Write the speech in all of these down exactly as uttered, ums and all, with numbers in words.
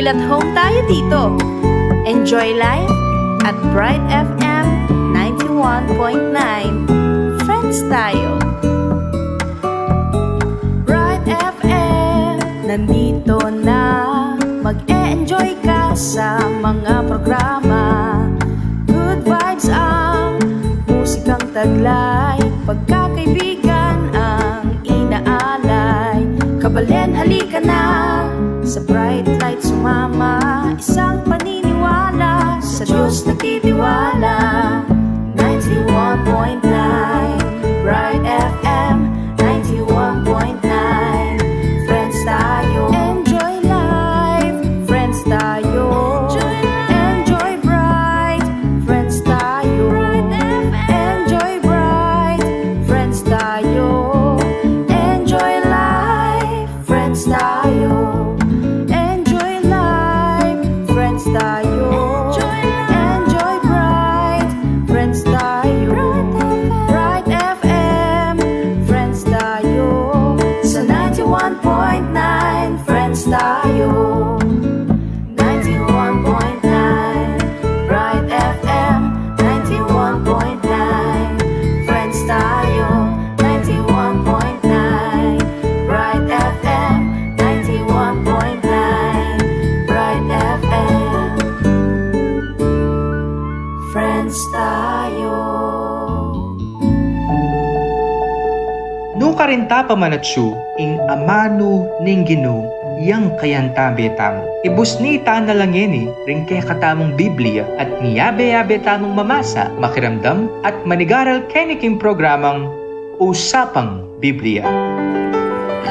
At home tayo dito. Enjoy life at Bright F M ninety-one point nine. Friends tayo. Bright F M, nandito na. Mag-e-enjoy ka sa mga programa. Good vibes ang musikang taglay. Pagkakaibigan ang inaalay. Kabalen, halika na. Sa Bright Light sumama. Isang paniniwala. Sa Diyos nagtitiwala. Ninety-one point nine Bright F M. Ninety-one point nine. Friends tayo. Enjoy life. Friends tayo. Enjoy life. Enjoy bright. Friends tayo. Bright F M. Enjoy bright. Friends tayo. Enjoy life. Friends tayo. Enjoy life. Friends tayo. Enjoy life. Enjoy bright. Friends tayo. Bright F M. Bright F M. Friends tayo. Sa ninety-one point nine, friends tayo. Ninety-one point nine Bright F M. Ninety-one point nine, friends tayo. Ninety-one point nine Bright F M. Ninety-one point nine Bright F M. Friends tayo. Nukarin ta pamanatsu ing amanu ning Ginu, yang kayantabe tamu. Ibus ni ta na la ngeni ring kekatamung Biblia at miyabe-yabe tamung mamasa, makiramdam, at manigaral keni king programang Usapang Biblia.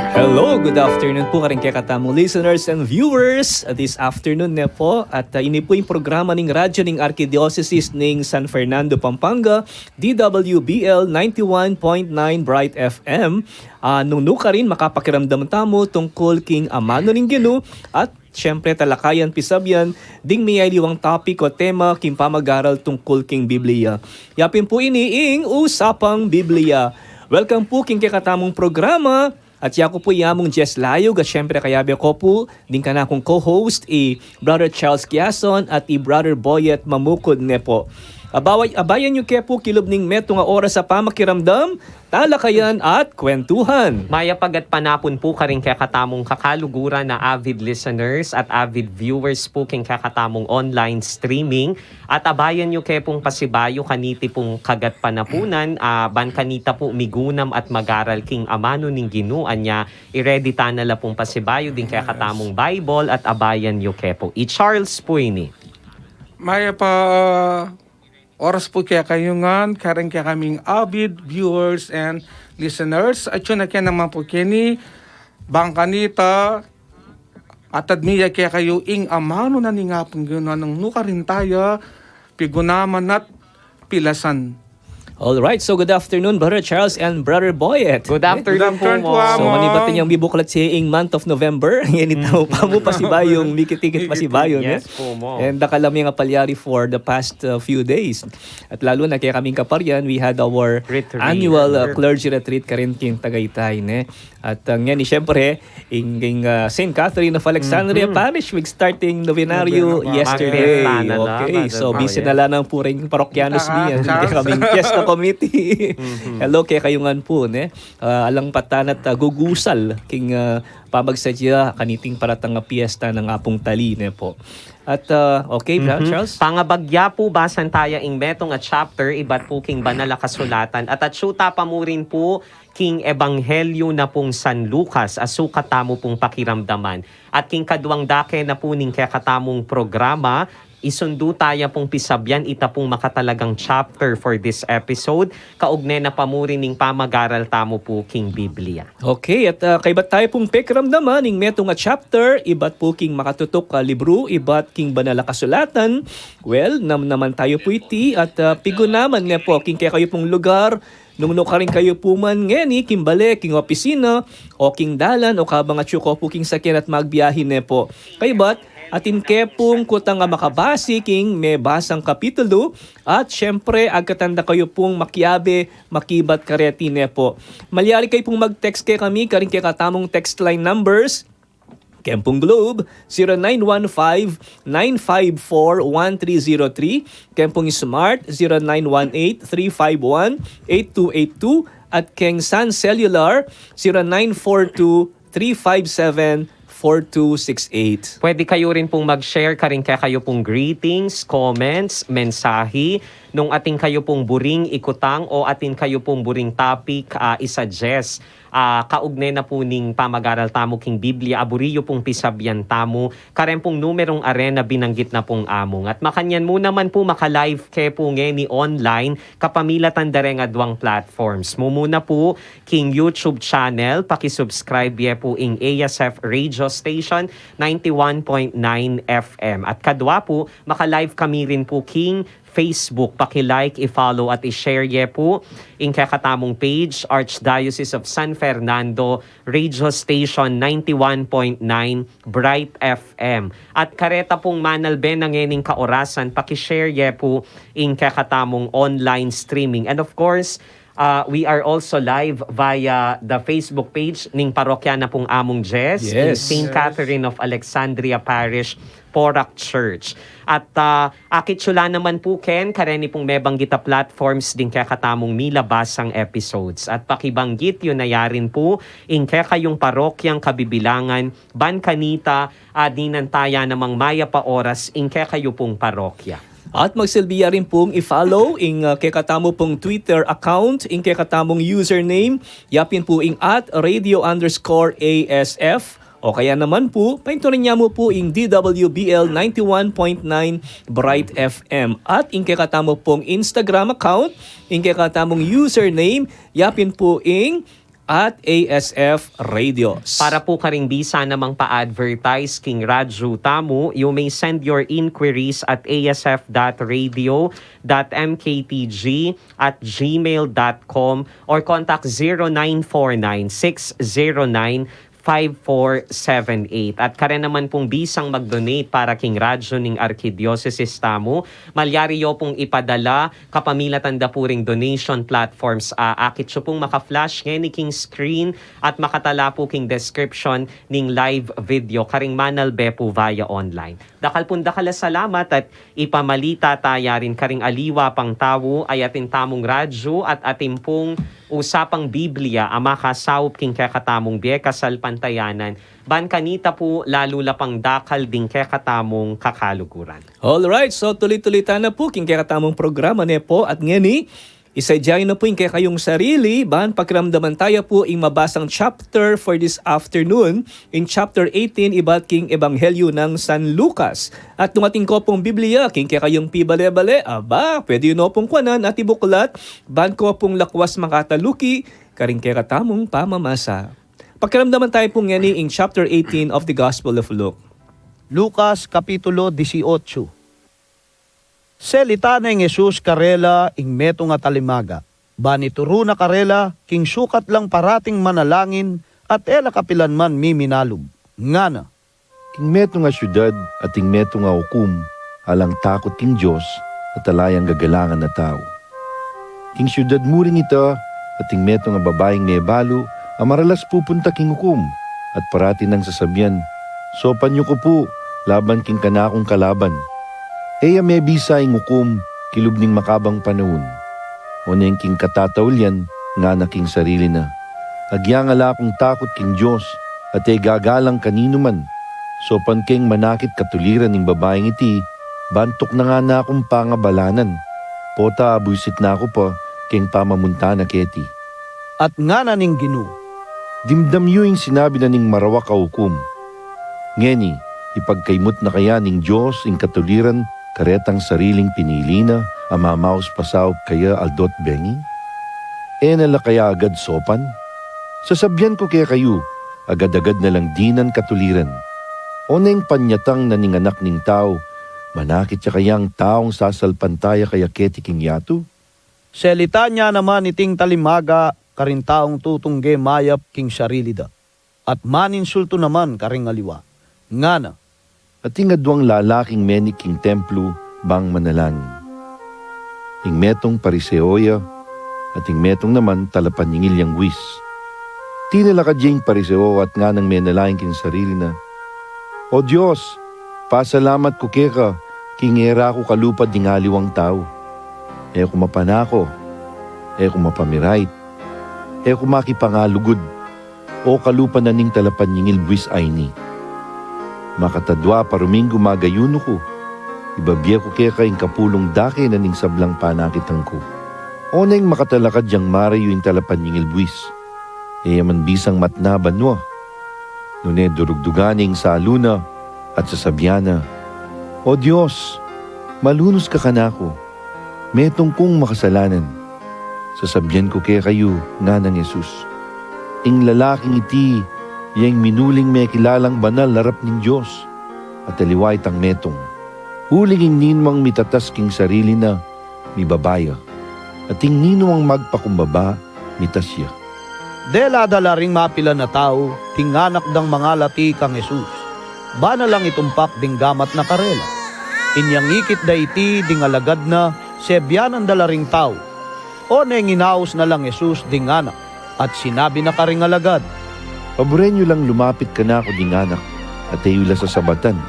Hello, good afternoon po karing kekatamung listeners and viewers. This afternoon ne po, at, ah, ini po ing programa ning radyo ning Arkidiosesis ning San Fernando, Pampanga, D W B L ninety-one point nine Bright F M. Ah, nung nukarin makapakiramdam tamu tungkul king amanu ning Ginu at siyempre talakayan, pisabyan ding miyaliwang topic o tema king pamagaral tungkul king Biblia. Ya pin pu ini ing Usapang Biblia. Welcome pu king kekatamung programa. At yaku pu i Among Jess Layug, at siyempre kayabe ku pu ding kanakung co-host, i Brother Charles Quiason at i Brother Boyet Mamukud ne po. Abaway-, abayan yu ke pu kilub ning metung a oras a pamakiramdam, talakayan at kwentuhan. Mayap a gatpanapun pu karing kekatamung kakaluguran a avid listeners at avid viewers pu king kekatamung online streaming. At abayan yu ke pung pasibayu kaniti pung kagatpanapunan, ah, ban kanita pu migunam at magaral king amanu ning Ginu, anya i-ready ta na la pung pasibayu ding kekatamung Bible at abayan yu ke pu. I Charles pu ini. Mayap a oras pu kekayu ngan, karing kekaming avid viewers and listeners. Atyu na ke naman pu keni, bang kanita, atad mi ya kekayu ing amanu na ning Apung Ginu nung nukarin taya pigunaman at pilasan. All right, so good afternoon, Brother Charles and Brother Boyet. Good afternoon pu, Among. So, manibat inyang mibuklat ya ing month of November, ngeni tamu pa mu pasibayung mikit-ikit pasibayu, ne? Yes pu, Among. And dakal a miyang palyari for the past, uh, few days. At lalu na kekaming kaparian, we had our annual, uh, clergy retreat karin king Tagaytay, ne? At, uh, ngeni, siyempre, ing, ing, uh, Saint Catherine of Alexandria Parish, mag-start ing nobenaryo yesterday. Okay, so busy na la nang pu ring parokyanos diyan. Kaya kaming fiesta committee. Hello kekayu ngan pu, ne? Uh, alang patan at, uh, gugusal king, uh, pamagsadya kaniting paratang a fiesta nang Apung Tali, ne po. At, uh, okay, Brother Charles? Pangabagya pu, basan taya ing metung a chapter ibat pu king Banal a Kasulatan. At atyu ta pa mu rin pu king Ebanghelyo na pung San Lucas, a sukat tamu pung pakiramdaman. At king kaduang dake na pu ning kekatamung programa, isundu taya pung pisabyan ita pung makatalagang chapter for this episode, kaugne na pa mu rin ning pamagaral tamu pu king Biblia. Okay, at, ah, kaybat taya pung pekiramdaman ing metung a chapter ibat pu king makatutuk a libru ibat king Banal a Kasulatan. Well, namnaman taya pu iti at, ah, pigunaman ne po king kekayu pung lugar, nung nukarin kayu pu man ngeni king bale, king opisina, o king dalan, o kabang atyu ko pu king sakyan at magbiyahe ne po. Kaybat, atin ke pung kutang a makabasi king mebasang kapitulu, at siyempre, agkatan da kayu pung makiabe, makibat kareti ne po. Malyari kayu pung mag-text kekami karing kekatamung text line numbers, Keng pung Globe, zero nine one five, nine five four, one three zero three. Keng pung Smart, zero nine one eight, three five one, eight two eight two. At keng Sun Cellular, zero nine four two, three five seven, four two six eight. Pwede kayu rin pung mag-share karing kekayu pung greetings, comments, mensahi, nung atin kayu pung buring ikutang o atin kayu pung buring topic, ah, i-suggest. Ah, kaugnay na pu ning pamag-aral tamu king Biblia, a buri yu pung pisabyan tamu, kareng pung numerung arena binanggit na pung amung. At makanyan mu naman pu maka-live ke pu ngeni online, kapamilatan dareng aduang platforms. Mumuna pu, king YouTube channel, paki-subscribe ye pu ing A S F Radio Station, ninety-one point nine F M. At kadwa pu, maka-live kami rin pu king Facebook. Paki-like, i-follow at i-share ye pu ing kekatamung page, Archdiocese of San Fernando Radio Station ninety-one point nine Bright F M. At kareta pung manalbe na ngening kaorasan, paki-share ye pu ing kekatamung online streaming. And of course, uh, we are also live via the Facebook page ning parokya na pung amung Jess, in Yes. Saint Yes. Catherine of Alexandria Parish, Porac Church. At, ah, akit yu la naman pu ken kareni pung mebanggit a platforms ding kekatamung milabasang episodes. At pakibanggit yu na ya rin pu ing kekayung parokyang kabibilangan, ban kanita, ah, dinan ta ya namang mayap a oras ing kekayu pung parokya. At magsilbi ya rin pung i-follow ing, ah, kekatamu pung Twitter account, ing kekatamung username, yapin pu ing at radio underscore A S F, o kaya naman pu, paintunan ya mu pu ing D W B L ninety-one point nine Bright F M. At ing kekatamu pung Instagram account, ing kekatamung username, yapin pu ing at A S F Radios. Para pu karing bisa namang pa-advertise king radyu tamu, you may send your inquiries at A S F dot radio dot M K T G at gmail dot com or contact zero nine four nine, six zero nine, five four seven eight. At karen naman pung bisang mag-donate para king radyu ning arkidiosesis tamu, malyari yu pung ipadala kapamilatan da pu ring donation platforms a akit yu pung maka-flash ngeni king screen at makatala pu king description ning live video karing manalbe pu via online. Dakal pung dakal a salamat at ipamalita ta ya rin karing aliwa pang tau a atin tamung radyu at atin pung usapang Biblia a makasaup king kekatamung bie kasalpantayanan, ban kanita pu lalu la pang dakal ding kekatamung kakaluguran. Alright, so tuloy-tuloy ta na pu king kekatamung programa ne pu at ngeni, isadya yu na pu ing kekayung sarili, ban pakiramdaman ta ya pu ing mabasang chapter for this afternoon, ing chapter eighteen ibat king Ebanghelyo nang San Lucas. At nung atin ko pung Biblia king kekayung pibale-bale, aba, pwede yu no pung kuanan at ibuklat, ban ko pung lakwas makataluki karing kekatamung pamamasa. Pakiramdaman ta ya pu ngeni ing chapter eighteen of the Gospel of Luke. Lucas, Kapitulo dieciocho. Selita neng Jesus karela ing metung a talimaga, ban ituru na karela king sukat lang parating manalangin at e la kapilan man miminalub. Ngana, king metung a siudad ating metung a ukum, alang takut king Dios at ala yang gagalangan a tau. King siudad mu ring ita ating metung a babaing mebalu a maralas pupunta king ukum, at parati nang sasabian, "Saupan yu ku pu laban king kanakung kalaban. E ya mebisa ing ukum kilub ning makabang panaun." Oneng king katataulian, ngana king sarili na, "Agyang ala kung takut king Dios at e gagalang kaninuman, saupan keng manakit katuliran ning babaing iti, ban tuknangan na kung pangabalanan, pota abuisit na ku pa keng pamamunta na keti." At ngana ning Ginu, "Dimdam yu ing sinabi na ning marawak a ukum. Ngeni, ipagkaimut na kaya ning Dios ing katuliran karetang sariling pinili na a mamaus pasaup kaya aldo't bengi? E na la kaya agad saupan? Sasabian ku kekayu, agad-agad na lang dinan katuliran. Oneng panyatang na ning Anak ning Tau, manakit ya kayang taung sasalpantaya kaya keti king yatu?" Selita na naman iting talimaga karing taung tutungge mayap king sarili da, at maninsultu naman karing aliwa. Ngana, "Ating aduang lalaking menik king templu bang manalangin. Ing metung Pariseo ya, at ing metung naman talapanyingil yang wis. Tinalakad ya ing Pariseo at nganang menalangin king sarili na, O Dios, pasalamat ku keka king e ra ku kalupa ding aliwang tau. E ku mapanako, e ku mapamirait, e ku makipangalugud, o kalupa na ning talapanyingil buis a ini. Makatadua paruming gumagayunu ku, ibabie ku keka ing kapulung dake na ning sablang panakitan ku. O neng makatalakad yang marayu ing talapanyingil buis, e ya man bisang matna banua. Nune durugdugan ne ing salu na at sasabian na, "O Dios, malunus ka kanaku, metung kung makasalanan." "Sasabian ku kekayu," nganang Jesus, "ing lalaking iti ya ing minuling mekilalang banal arap ning Dios, at aliwa itang metung. Uling ing ninumang mitatas king sarili na, mibaba ya, at ing ninumang magpakumbaba, mitas ya." Dela da la ring mapilan a tau, tinganak dang mangalati kang Jesus. Ba na lang itumpak ding gamat na karela. Inyang ikit da iti ding alagad na, sebianan da la ring tau. O neng inaus na lang Jesus ding anak, at sinabi na karing alagad, "Paburen yu lang lumapit kanaku ding anak, at e yu la sasabatan,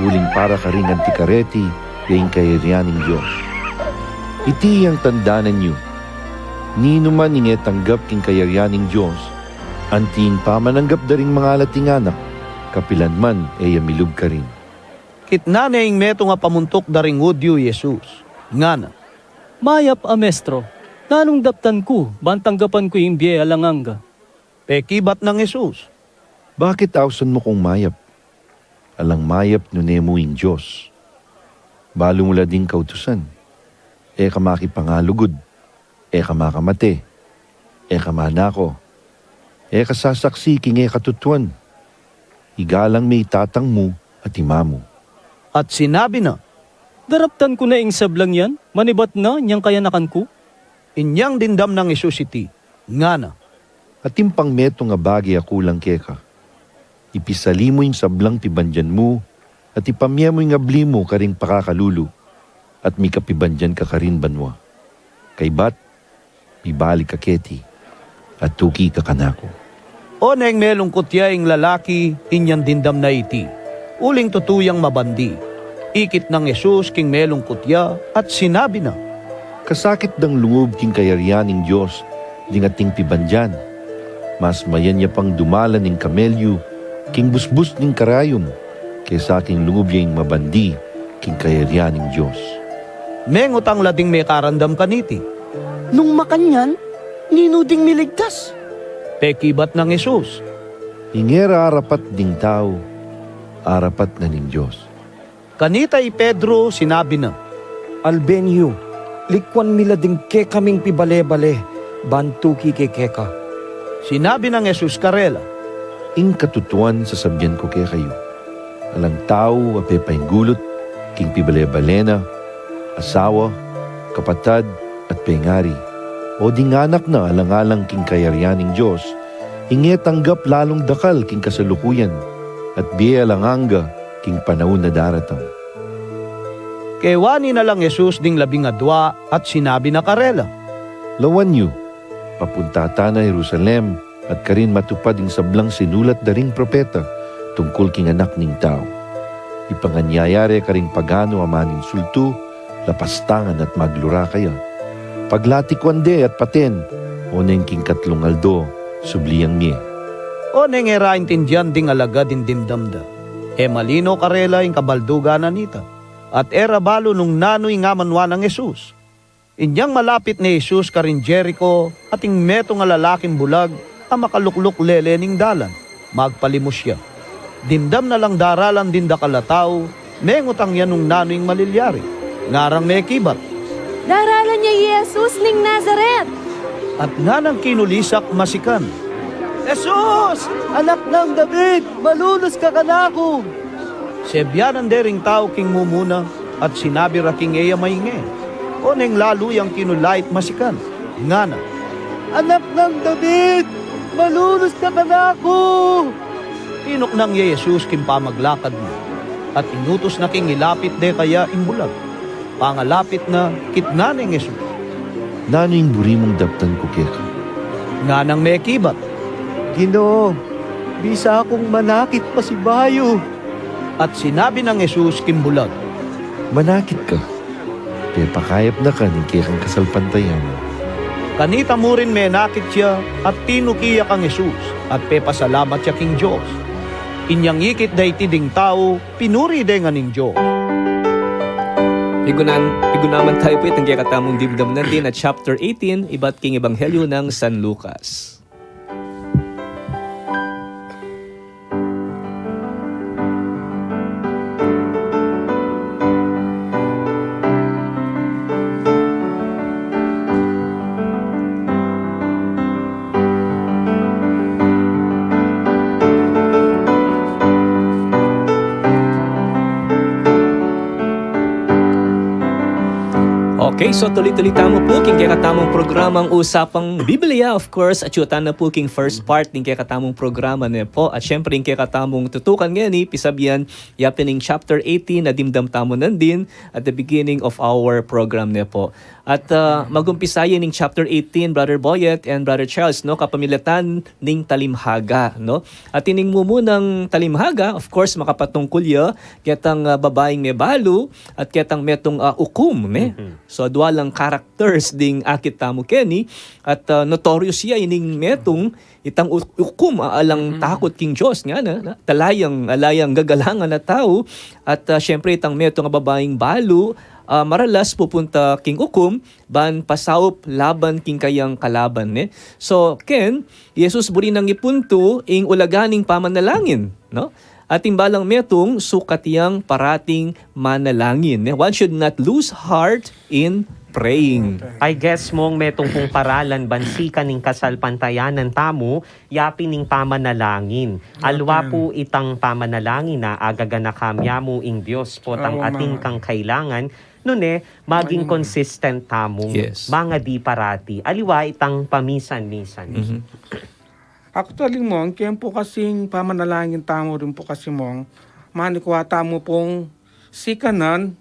uling para karing anti kareti ya ing kayarian ning Dios. Iti yang tandanan yu, ninuman ing e tanggap king kayarian ning Dios, anti ing pamananggap da ring mangalating anak, kapilan man e ya milub karin." Kitnan ne ing metung a pamuntuk da ring Judio i Jesus, ngana, "Mayap a Mestro, nanung daptan ku ban tanggapan ku ing bie alang angga?" Pekibat nang Jesus, "Bakit ausan mu kung mayap? Alang mayap nune mu ing Dios. Balu mu la ding kautusan: e ka makipangalugud, e ka makamate, e ka manako, e ka sasaksi king e katutuan, igalang me i tatang mu at i ina mu." At sinabi na, "Daraptan ku na ing sablang yan manibat na nyang kayanakan ku?" Inyang dimdam nang Jesus iti, ngana, "Atin pang metung a bage a kulang keka. Ipisali mu ing sablang pibandian mu, at ipamie mu ing abli mu karing pakakalulu, at mika pibandian ka karin banua. Kaybat, mibalik ka keti, at tuki ka kanaku." O neng melungkut ya ing lalaki, inyang dimdam na iti, uling tutu yang mabandi. Ikit nang Jesus king melungkut ya, at sinabi na, "Kasakit dang lungub king kayarian ning Dios ding ating pibandian. Mas mayan ya pang dumalan ing kamelyu king busbus ning karayum, kesa king lungub ya ing mabandi king kayarian ning Dios." Mengutang la ding mekarandam kaniti, "Nung makanyan, ninu ding miligtas?" Pekibat nang Jesus, "Ing e ra arapat ding tau, arapat na ning Dios." Kanita i Pedro, sinabi na, "Alben yu, likuan mi la ding kekaming pibale-bale, ban tuki ke keka." Sinabi nang Jesus karela, "Ing katutuan sasabian ku kekayu, alang tau a pepaingulut king pibale-bale na, asawa, kapatad, at pengari, o ding anak na alang-alang king kayarian ning Dios, ing e tanggap lalung dakal king kasalukuyan, at bie alang angga king panaun a daratang." Kewani na lang Jesus ding labing adua at sinabi na karela, "Lawan yu, papunta tana Jerusalem, at karin matupad ing sablang sinulat da ring propeta tungkul king Anak ning Tau. Ipanganyaya re karing pagano a maninsultu, lapastangan at maglura kaya. Paglatikuan de at paten, oneng king katlung aldo, subli yang mie." Oneng e ra intindian ding alagad ing dimdam da, e malino karela ing kabaldugan na nita, at e ra balu nung nanu ing amanuan nang Jesus. Inyang malapit ne Jesus karin Jerico, atin metung a lalaking bulag a makalukluk lele ning dalan, magpalimus ya. Dimdam na lang daralan ding dakal a tau, mengutang ya nung nanu ing malilyari. Ngarang mekibat, "Daralan ya i Jesus ning Nazaret!" At nganang kinulisak masikan, "Jesus, Anak nang David, malunus ka kanaku!" Sebianan de ring tau king mumuna, at sinabi ra king e ya mainge. Oneng lalu yang kinulait masikan, ngana, "Anak nang David, malunus ka kanaku!" Tinuknang ya i Jesus king pamaglakad na, at inutus na king ilapit de kaya ing bulag. Pangalapit na, kitnan neng Jesus. "Nanu ing buri mung daptan ku keka?" Nganang mekibat, "Ginu, bisa kung manakit pasibayu." At sinabi nang Jesus king bulag, "Manakit ka, pepakayap na ka ning kekang kasalpantayanan." Kanita mu rin menakit ya, at tinuki ya kang Jesus, at pepasalamat ya king Dios. Inyang ikit da iti ding tau, pinuri de ngan ing Dios. Pigunan, pigunaman tayo po itang kekatamung dimdam nandin at chapter eighteen, ibat king Ebanghelyo nang San Lucas. Okay, so tuloy-tuloy tamu po king kekatamung programang Usapang Biblia, of course, at yutan na po king first part ning kekatamung programa ne po. At syempre, ing kekatamung tutukan ngeni, pisabyan, yapin ing chapter eighteen a dimdam tamu nandin at the beginning of our program ne po. At, ah, mag-umpisa ya ning chapter eighteen, Brother Boyet and Brother Charles, no, kapamilatan ning talimhaga, no? At ining mumunang talimhaga, of course, makapatungkul ya ketang, ah, babaing mebalu at ketang metung, ah, ukum, ne? Mhm. So, adwa lang characters ding akit tamu keni, at, ah, notorious ya ining metung, itang u-, ukum, ah, alang takut king Dios, ngana, na, ala yang, ala yang gagalangan a tau, at, ah, syempre, itang metung a babaing balu, ah, maralas pupunta king ukum, ban pasaup laban king kayang kalaban, ne? So, ken, i Jesus buri nang ipuntu ing ulaga ning pamanalangin, no? At ing balang metung, sukat yang parating manalangin, ne? One should not lose heart in praying. I guess, Mong, metung pung paralan ban sikan ing kasalpantayanan tamu, yapin ing pamanalangin. Alwa pu itang pamanalangin a agaganaka mya mu ing Dios potang atin kang kailangan, nune, maging consistent tamung mangadi parati. Aliwa itang pamisan-misan. Mhm. Actually, Mong, keng pu kasing pamanalangin tamu rin pu kasi, Mong, manikwa tamu pung sikanan,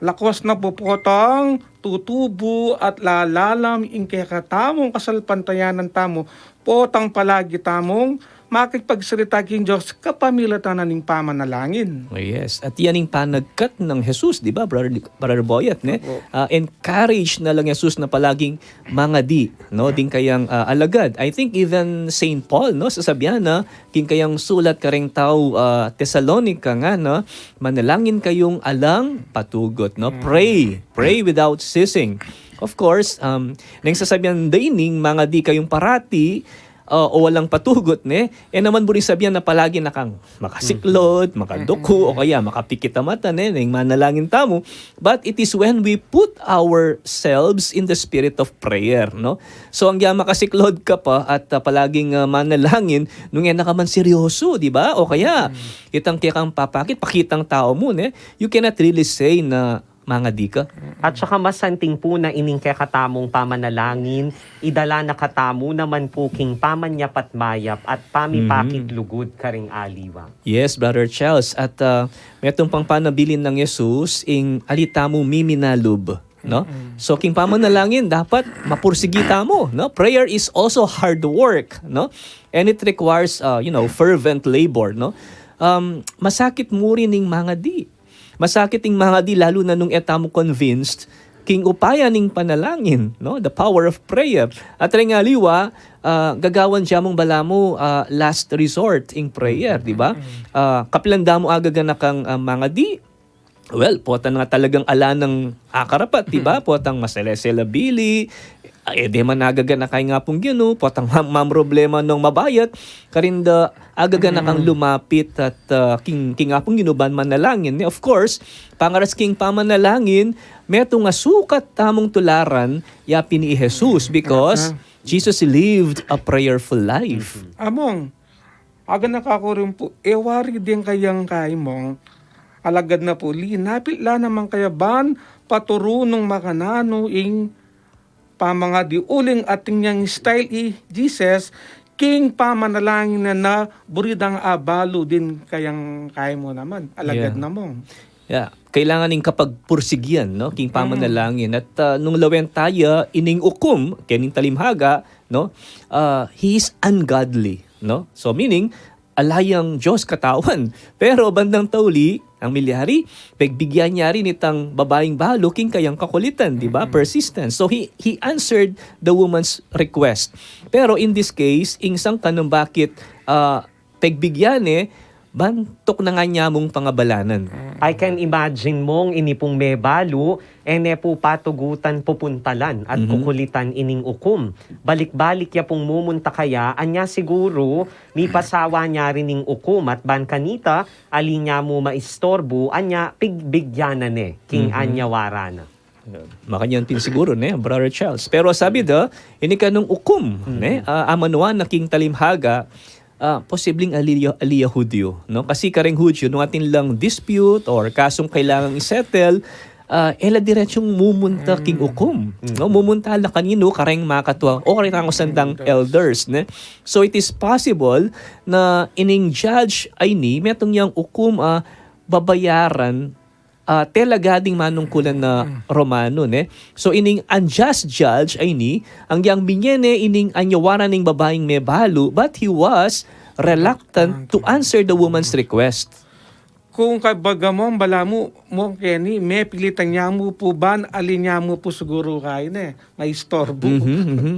lakwas na pu potang tutubu at lalalam ing kekatamung kasalpantayanan tamu, potang palagi tamung makipagsalita king Dios kapamilatan na ning pamanalangin. Oh, yes. At yan ing panagkat nang Jesus, di ba, Brother, Brother Boyet, ne? Opo. Ah, encourage na lang Jesus na palaging mangadi, no, ding kayang, ah, alagad. I think even Saint Paul, no, sasabian na, king kayang sulat kareng tau, ah, Tesalonica nga, no, manalangin kayung alang patugut, no? Mm. Pray, pray without ceasing. Of course, um, neng sasabian da ining mangadi kayung parati, ah, o alang patugut, ne? E naman buri sabian na palagi na kang makasiklod, makaduku, o kaya makapikit a mata, ne? Neng manalangin tamu. But it is when we put ourselves in the spirit of prayer, no? So, anggang makasiklod ka pa at, ah, palaging, ah, manalangin, nung e na ka man seryoso, di ba? O kaya, itang kekang papakit, pakitang tau mu, ne? You cannot really say na mangadi ka. At saka masanting pu na ining kekatamung pamanalangin, idala na katamu naman pu king pamanyap at mayap at pamipakit lugud karing aliwa. Yes, Brother Charles. At, ah, metung pang panabilin nang Jesus, ing ali tamu miminalub, no? So, king pamanalangin, dapat mapursigi tamu, no? Prayer is also hard work, no? And it requires, uh, you know, fervent labor, no? Um, masakit mu rin ing mangadi. Masakit ing mangadi, lalu na nung e tamu convinced king upaya ning panalangin, no? The power of prayer. At reng aliwa, ah, gagawan da mung balamu, ah, last resort ing prayer, di ba? Ah, kapilan da mu agaganakang, ah, mangadi, well, potang nga talagang ala nang akarapat, di ba? Potang maselesel a bili, ah, e de man agaganaka ing Apung Ginu, potang mam-, mamroblema nung mabayat, karin da agaganakang lumapit at, ah, king, king Apung Ginu ban manalangin. Of course, pangaras king pamanalangin, metung a sukat tamung tularan, yapin i Jesus, because Jesus lived a prayerful life. Among, aganaka ku rin pu, e wari deng kayang kaimong, alagad na pu, linapit la naman kaya ban paturun nung makananu ing pamangadi uling atin yang style i Jesus, king pamanalangin na na buri dang abalu din kayang kaimo naman, alagad na mong. Yeah. Kailangan ing kapagpursigian, no? King pamanalangin. At, ah, nung lawen taya ining ukum, kening talimhaga, no? Ah, he is ungodly, no? So, meaning, ala yang Diyos katawan. Pero bandang tauli, ang milyari, pegbigyan niya rin itang babaing balu king kayang kakulitan, di ba? Persistence. So he, he answered the woman's request. Pero in this case, ing sangkan nung bakit, ah, pegbigyan e, ban tuknangan ya mung pangabalanan. I can imagine mong ini pung mebalu, e ne pu patugutan pupuntalan at kukulitan ining ukum. Balik-balik ya pung mumunta kaya, anya siguru, mipasawa nya rin ing ukum at ban kanita, ali nya mu maistorbu, anya pigbigyan na ne, king anya wara na. Makanyan pin siguro, ne, Brother Charles. Pero sabi da, ini kanung ukum, ne, ah, amanuan na king talimhaga, ah, posibleng ali ya, ali ya Hudyo, no? Kasi kareng Hudyo, nung atin lang dispute or kasung kailangang isettle, ah, e la diretsong mumunta king ukum, no? Mumunta la kaninu, kareng makatuang, o kareng tango sandang elders, ne? So it is possible na ining judge a ini, metung yang ukum a babayaran, ah, talaga ding manungkulan na Romano, ne? So, ining unjust judge a ini, agyang binye ne ining anyawaran ning babaing mebalu, but he was reluctant to answer the woman's request. Kung kabaga mong balamu, mong keni, mepilitan nya mu pu ban, ali nya mu pu siguru kayi ne, maistorbu. Mhm, mhm.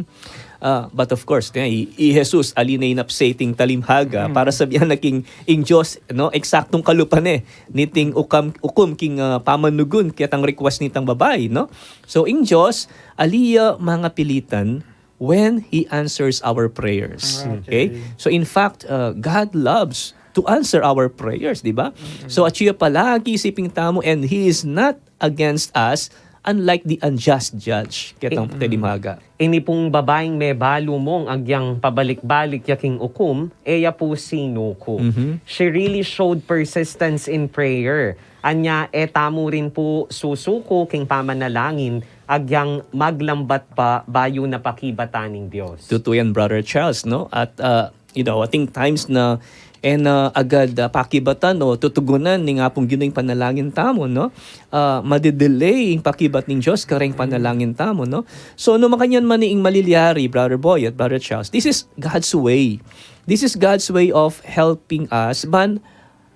Ah, but of course, ne, i, i Jesus, ali ne inapse iting talimhaga, para sabian na king, ing Dios, no, eksaktung kalupa ne, niting ukam, ukum king, ah, pamanugun, ketang request nitang babai, no? So, ing Dios, ali ya mangapilitan when He answers our prayers. Okay? So, in fact, ah, God loves to answer our prayers, di ba? So, atyu ya palagi isiping tamu, and He is not against us, unlike the unjust judge, ketang talimhaga. Ini pung babaing mebalu mong agyang pabalik-balik ya king ukum, e ya pu sinuku. She really showed persistence in prayer. Anya, e tamu rin pu susuku king pamanalangin, agyang maglambat pa bayu na pakibatan ning Dios. Tutu yan, Brother Charles, no? At, ah, you know, ating times na, e na agad, ah, pakibatan o tutugunan ning Apung Ginu ing panalangin tamu, no? Ah, madedelay ing pakibat ning Dios kareng panalangin tamu, no? So, no makanyan man ing malilyari, Brother Boy at Brother Charles, this is God's way. This is God's way of helping us ban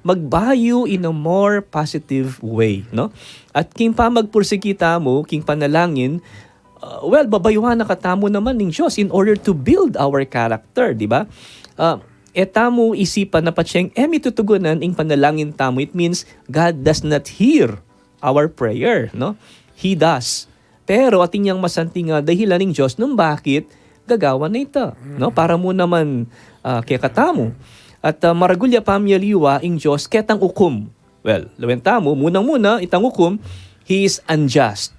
magbayu in a more positive way, no? At king pamagpursigi tamu king panalangin, ah, well, babayuan na katamu naman ning Dios in order to build our character, di ba? Ah, e tamu isipan na patseng e mi tutugunan ing panalangin tamu, it means God does not hear our prayer, no? He does. Pero atin yang masanting a dahilan ning Dios nung bakit gagawan na ita, no? Para mu naman, ah, kekatamu. At, ah, maragul ya pamialiwa ing Dios ketang ukum. Well, lawen tamu, munang-muna, itang ukum, He is unjust.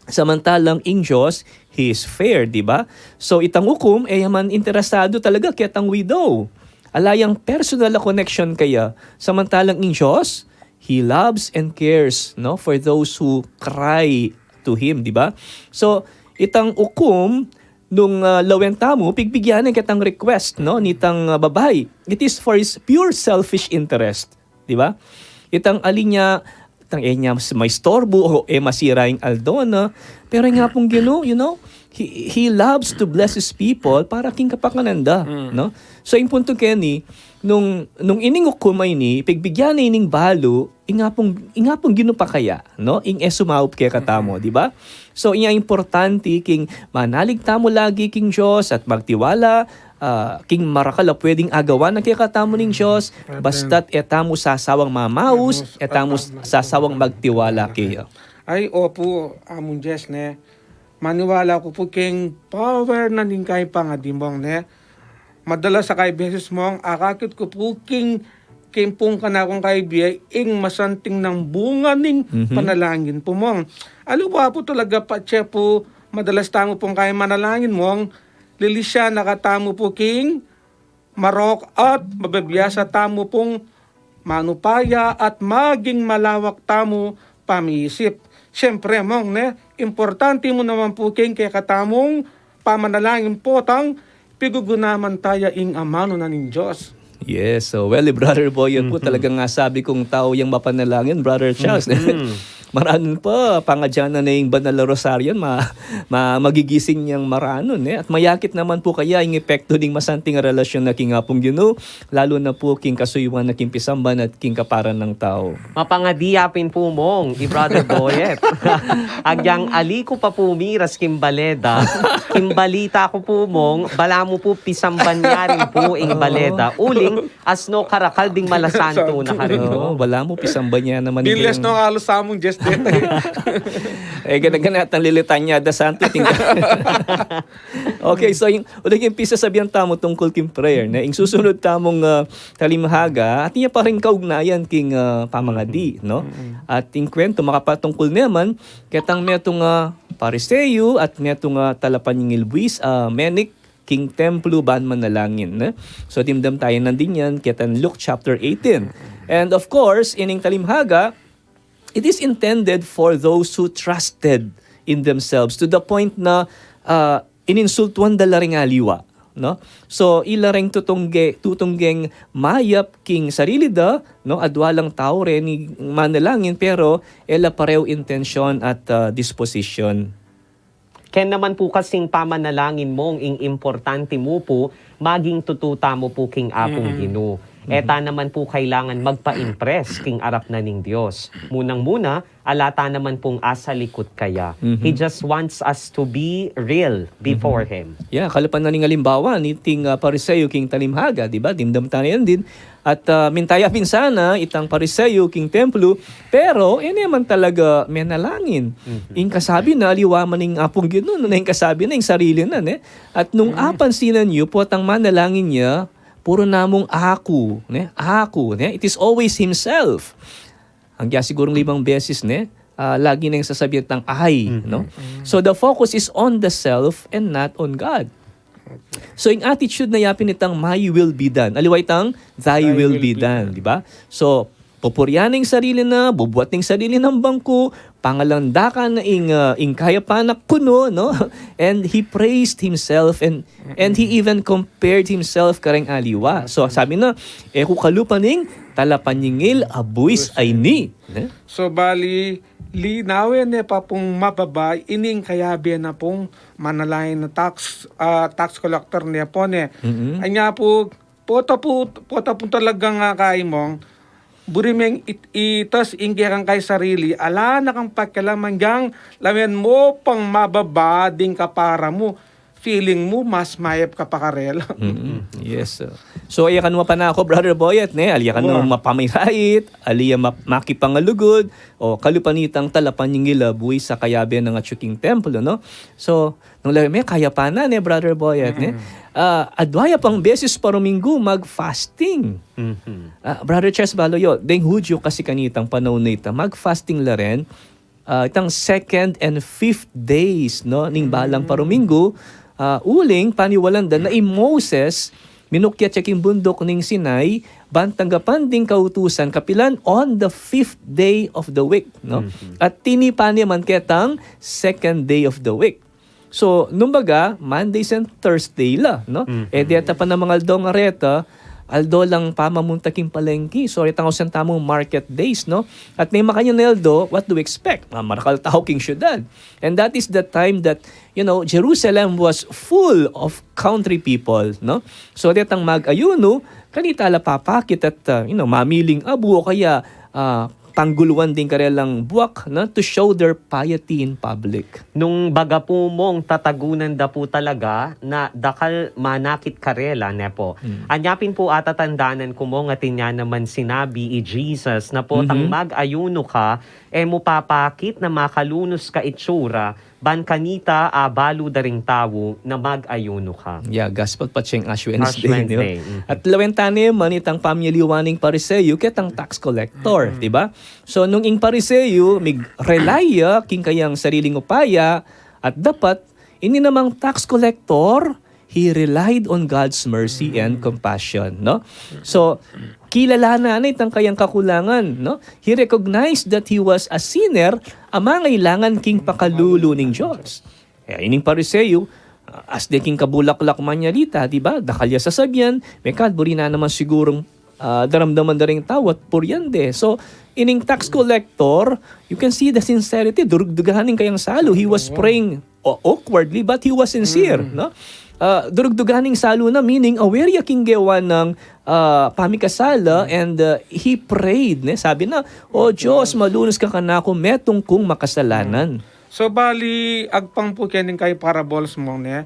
Samantalang ing Dios, He is fair, di ba? So, itang ukum, e ya man interesado talaga ketang widow. Ala yang personal a connection kaya, samantalang ing Dios, He loves and cares, no, for those who cry to Him, di ba? So, itang ukum, nung, ah, lawen tamu, pigbigyan ne ketang request, no, nitang, ah, babai. It is for his pure selfish interest, di ba? Itang ali nya, itang e nya s-, maistorbu o e masira ing aldo na. Pero ing Apung Ginu, you know, he, he loves to bless his people para king kapakanan da, no? So, ing punto keni, nung, nung ining ukum a ini, pigbigyan ne ining balu, ing Apung, ing Apung Ginu pa kaya, no? Ing e sumaup kekatamu, di ba? So, inya importante king manalig tamu lagi king Dios at magtiwala, ah, king marakal a pwedeng agawan na kekatamu ning Dios, basta't e tamu sasawang mamaus, e tamu sasawang magtiwala keya. Ay, opu, Among Jess, ne. Maniwala ku pu king power na ning kayang pangadi mong, ne. Madalas a kaybeses mong, akakit ku pu king, king pung kanakung kaibie, ing masanting nang bunga ning panalangin pu mong. Aliwa pu talaga patse pu, madalas tamu pung kayang manalangin mong, lilisya na katamu pu king marok at mabibiasa tamu pung manupaya at maging malawak tamu pamiisip. Siyempre, mong, ne, importante mu naman pu king kekatamung pamanalangin potang pigugunaman taya ing amanu na ning Dios. Yes, so, well, eh, Brother Boy, yan po talagang nga sabi kung tao yang mapanalangin, Brother Charles. Maranun pa, pangadyanan na ing banal a rosaryo, ma-, ma-, magigising yang maranun, e. At mayakit naman pu kaya ing epekto ding masanting a relasyon na king Apung Ginu, lalu na pu king kasuyuan na king pisamban at king kaparan nang tau. Mapangadi ya pin pu, Mong, i Brother Boyet. Agyang ali ku pa pu miras king baleda, king balita ku pu, Mong, balamu pu pisamban ya rin pu ing baleda. Uling, asno karakal ding malasantu na karin, no? Oo, balamu pisamban ya naman. Biles ing no, alos samung Diyos dito. E, gana-gana atang lilitanya da santu, tingga. Okay, so ing, uling ing pisasabian tamu tungkul king prayer, ne? Ing susunod tamung, ah, talimhaga, atin ya pa ring kaugnayan king, ah, pamangadi, no? Mm-mm. At ing kwento makapatungkul naman ketang metung a Pariseo at metung a talapanyingil buis, ah, menik king templo ban manalangin, ne? So, dimdam taya nandin yan, ketang Luke chapter eighteen. And of course, ining talimhaga, it is intended for those who trusted in themselves to the point na, ah, ininsultuan da la ring aliwa, no? So, ila reng tutungge-, tutunggeng mayap king sarili da, no? Adwa lang tau reng manalangin, pero e la pareu intensyon at, ah, disposisyon. Ken naman pu kasing pamanalangin, Mong, ing importante mu pu, maging tutu tamu pu king Apung Ginu. E ta naman pu kailangan magpa-impress king arap na ning Dios. Munang-muna, ala ta naman pung asalikut kaya. He just wants us to be real before Him. Yeah, kalupa na ning alimbawa niting, ah, Pariseo king talimhaga, di ba? Dimdam ta na yan din. At, ah, minta ya pin sana itang Pariseo king templo, pero e ne man talaga menalangin. Ing kasabi na, aliwa man ing Apung Ginu, nune ing kasabi na, ing sarili na, ne? At nung apansinan yu, potang manalangin ya, puru na mung aku, ne? Aku, ne? It is always himself. Ang kaya sigurong limang beses, ne? Ah, lagi neng sasabian tang I, no? So the focus is on the self and not on God. So, ing attitude na yapin itang "My will be done." Aliwa itang "Thy will be done," di ba? So, pupurian na ing sarili na, bubuat na ing sarili nang bangku, pangalandakan na ing, ah, ing kayapan na kunu, no? And he praised himself and, and he even compared himself kareng aliwa. So, sabi na, "E ku kalupa ning talapanyingil a buis a ini." Ne? So, bali, linawen ne pa pung mababa, ining kayabe na pung manalangin a tax, ah, tax collector ne pu, ne. Mm-mm. Anya pu, pota pu, pota pu talagang, ah, kay Mong, buri meng it-, itas ing kekang kay sarili, ala na kang pakialam, agyang lawen mu pang mababa ding kapara mu, feeling mu mas mayap ka pa karela. Mm-mm. Yes, sir. So, ali ya kanu mapanako, Brother Boyet, ne? Ali ya kanu mapamirait, ali ya ma-, makipangalugud, o kalupa nitang talapanyingil a buis a kayabe nang atyu king templo, no? So, nung lawen me, kayapan na, ne, Brother Boyet, ne? Ah, adwa ya pang beses pa ruminggu mag-fasting. Ah, Brother Charles Baloyo, deng Hudyo kasi kanitang panaun na ita, mag-fasting la rin, ah, itang second and fifth days, no, ning balang paruminggu, ah, uling paniwalan da na i Moses, minukyat ya king bunduk ning Sinai, ban tanggapan ding kautusan, kapilan, on the fifth day of the week, no? At tinipan ne man ketang second day of the week. So, nung baga, Mondays and Thursday la, no? E deta pa namang aldo ngareta, aldo lang pamamunta king palengki. So, itang ausan tamung market days, no? At neng makanyan a aldo, what do we expect? Mga marakal tau king syudad. And that is the time that, you know, Jerusalem was full of country people, no? So, detang mag-ayunu, kanita la papakit at, ah, you know, mamiling abu o kaya, ah, pangguluan ding karelang buak, no, to show their piety in public. Nung baga pu, Mong, tatagunan da pu talaga na dakal manakit karela, ne pu? Anya pin pu ata tandanan ku, Mong, atin ya naman sinabi i Jesus na potang mag-ayunu ka, e mu papakit na makalunus ka itsura, ban kanita abalu da ring tau na mag-ayunu ka. Yeah, gospel pa tiyang Ash Wednesday, Ash Wednesday, no? At lawen ta ne man itang pamyaliwa ning Pariseo ketang tax collector, di ba? So, nung ing Pariseo, mig-rely ya king kayang sariling upaya at dapat, ini namang tax collector, he relied on God's mercy and compassion, no? So, kilala na ne itang kayang kakulangan, no? He recognized that he was a sinner, a mangailangan king pakalulu ning Dios. E, ining Pariseo, ah, as de king kabulaklak manyalita, di ba? Dakal ya sasabian, mekad buri na naman sigurung ah, daramdaman da ring tau at purian de. So, ining tax collector, you can see the sincerity, durugdugan ing kayang salu. He was praying o-, awkwardly, but he was sincere, no? Ah, durugdugan ing salu na, meaning aware ya king gewa nang, ah, pamikasala, and, ah, he prayed, ne? Sabi na, "O Dios, malunus ka kanaku, metung kung makasalanan." So, bali, agpang pu keni kayang parables mong, ne?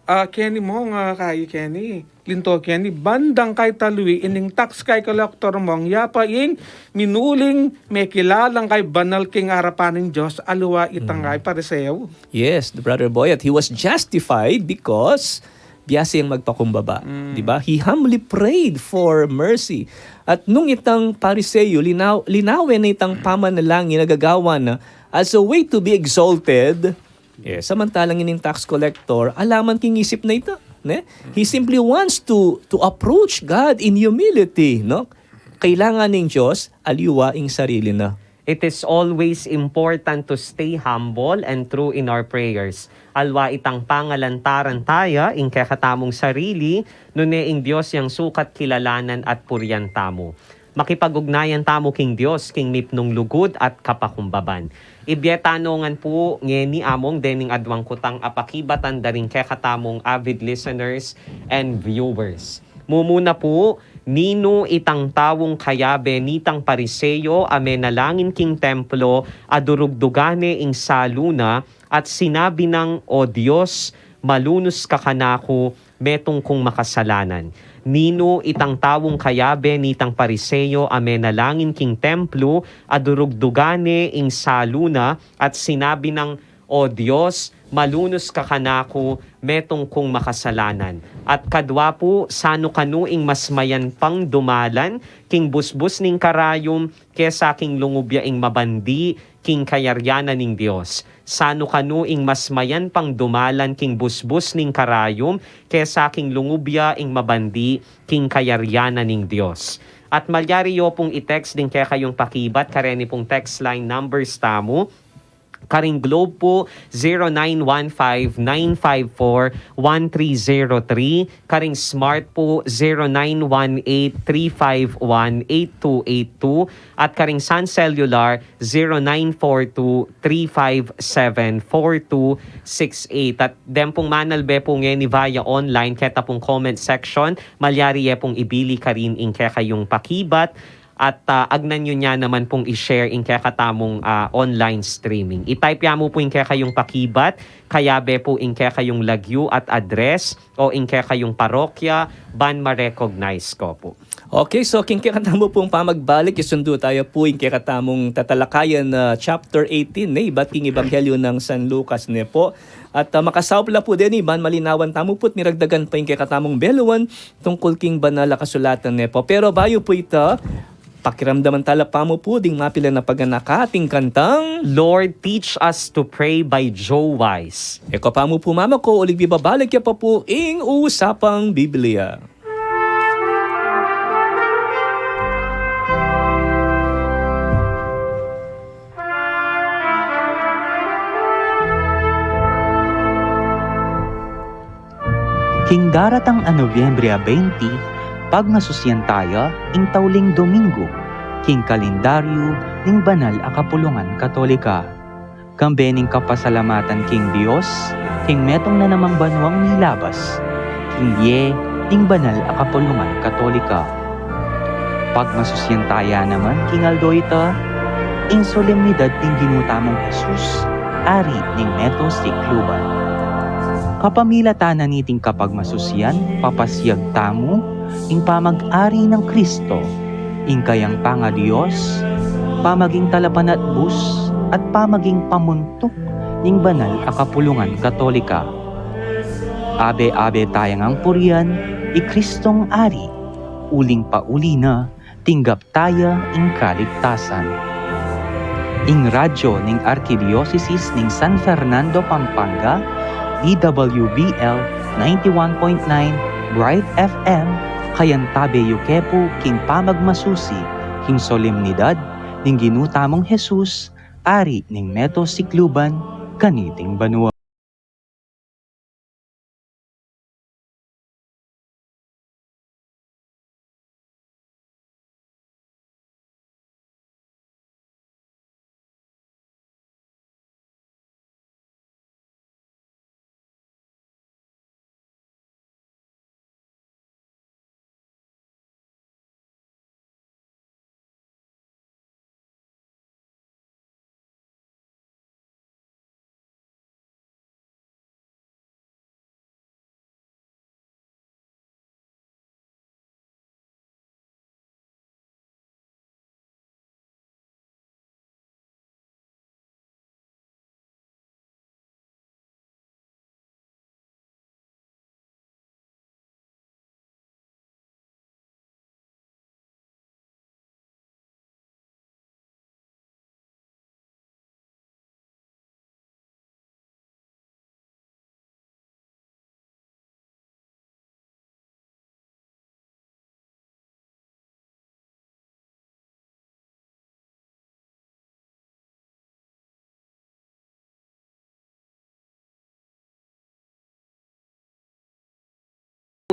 Ah, keni mong, ah, kayi keni, linto keni, ban dang kaytalu i ining tax collector mong, ya pa ing minuling mekilalang kaybanal king arapan ning Dios, aliwa itang kayang Pariseo. Yes, the brother Boyet, he was justified because biasa yang magpakumbaba, di ba? He humbly prayed for mercy. At nung itang Pariseo, linaw-, linawe na itang pamanalangin na gagawa na as a way to be exalted, eh, samantalang ining tax collector, ala man king isip na ita, ne? He simply wants to, to approach God in humility, no? Kailangan ning Dios, aliwa ing sarili na. It is always important to stay humble and true in our prayers. Aliwa itang pangalantaran taya ing kekatamung sarili, nune ing Dios yang sukat kilalanan at purian tamu. Makipag-ugnayan tamu king Dios, king mipnung lugud at kapakumbaban. Ibie tanu ngan pu ngeni, Among, dening adwang kutang apakibatan da ring kekatamung avid listeners and viewers. Mumuna pu, ninu itang taung kayabe nitang Pariseo a menalangin king templo a durugdugan ne ing salu na at sinabi nang, "O Dios, malunus ka kanaku, metung kung makasalanan." Ninu itang taung kayabe nitang Pariseo a menalangin king templo a durugdugan ne ing salu na at sinabi nang, "O Dios, malunus ka kanaku, metung kung makasalanan." At kadwa pu, sanu kanu ing mas mayan pang dumalan king busbus ning karayum kesa king lungub ya ing mabandi king kayarian na ning Dios? Sanu kanu ing mas mayan pang dumalan king busbus ning karayum kesa king lungub ya ing mabandi king kayarian na ning Dios? At malyari yo pung i-text ding kekayung pakibat kareni pung text line numbers tamu. Karing Globe pu, zero nine one five nine five four one three zero three. Karing Smart pu, zero nine one eight three five one eight two eight two. At karing Sun Cellular, zero nine four two three five seven four two six eight. At den pung manalbe pu ngeni via online, keta pung comment section, malyari ye pung ibili karin ing kekayung pakibat. At, ah, agnan yu ne naman pung i-share ing kekatamung, ah, online streaming. I-type ya mu pu ing kekayung pakibat, kayabe pu ing kekayung lagyu at address, o ing kekayung parokya, ban ma-recognize ko pu. Okay, so king kekatamu pung pamagbalik, isundu taya pu ing kekatamung tatalakayan na chapter eighteen, ne, ibat king Ebanghelyo nang San Lucas, ne po. At, ah, makasaup la pu deni, ban malinawan tamu pu't miragdagan pa ing kekatamung beluan tungkul king banal a kasulatan, ne po. Pero bayu pu ita, pakiramdaman tala pa mu pu ding mapilan a paganaka ating kantang Lord, Teach Us to Pray by Joe Wise. E ko pa mu pu mamako, uling bibabalik ya pa pu ing Usapang Biblia. King daratang a Nobyembre a baynti, pagmasusian taya ing tauling Domingo king kalendaryu ning banal a kapulungan Katolika. Kambe ning kapasalamatan king Dios, king metung na namang banuang milabas king bie ning banal a kapulungan Katolika. Pagmasusian taya naman king aldo ita, ing solemnidad ning Ginu tamung Jesus, Ari ning Meto Sikluban. Kapamilatan na niting kapagmasusian, papasiag tamu ing pamag-ari nang Kristo, ing kayang pangadios, pamaging talapanatbus, at pamaging pamuntuk ning banal a kapulungan Katolika. Abe-abe taya ngang purian i Kristong Ari, uling pauli na tinggap taya ing kaligtasan. Ing radyo ning Arkidiosesis ning San Fernando, Pampanga, D W B L ninety-one point nine Bright F M, kayantabe yu ke pu king pamagmasusi king solemnidad ning Ginu tamung Jesus, Ari ning Meto Sikluban, kaniting banua.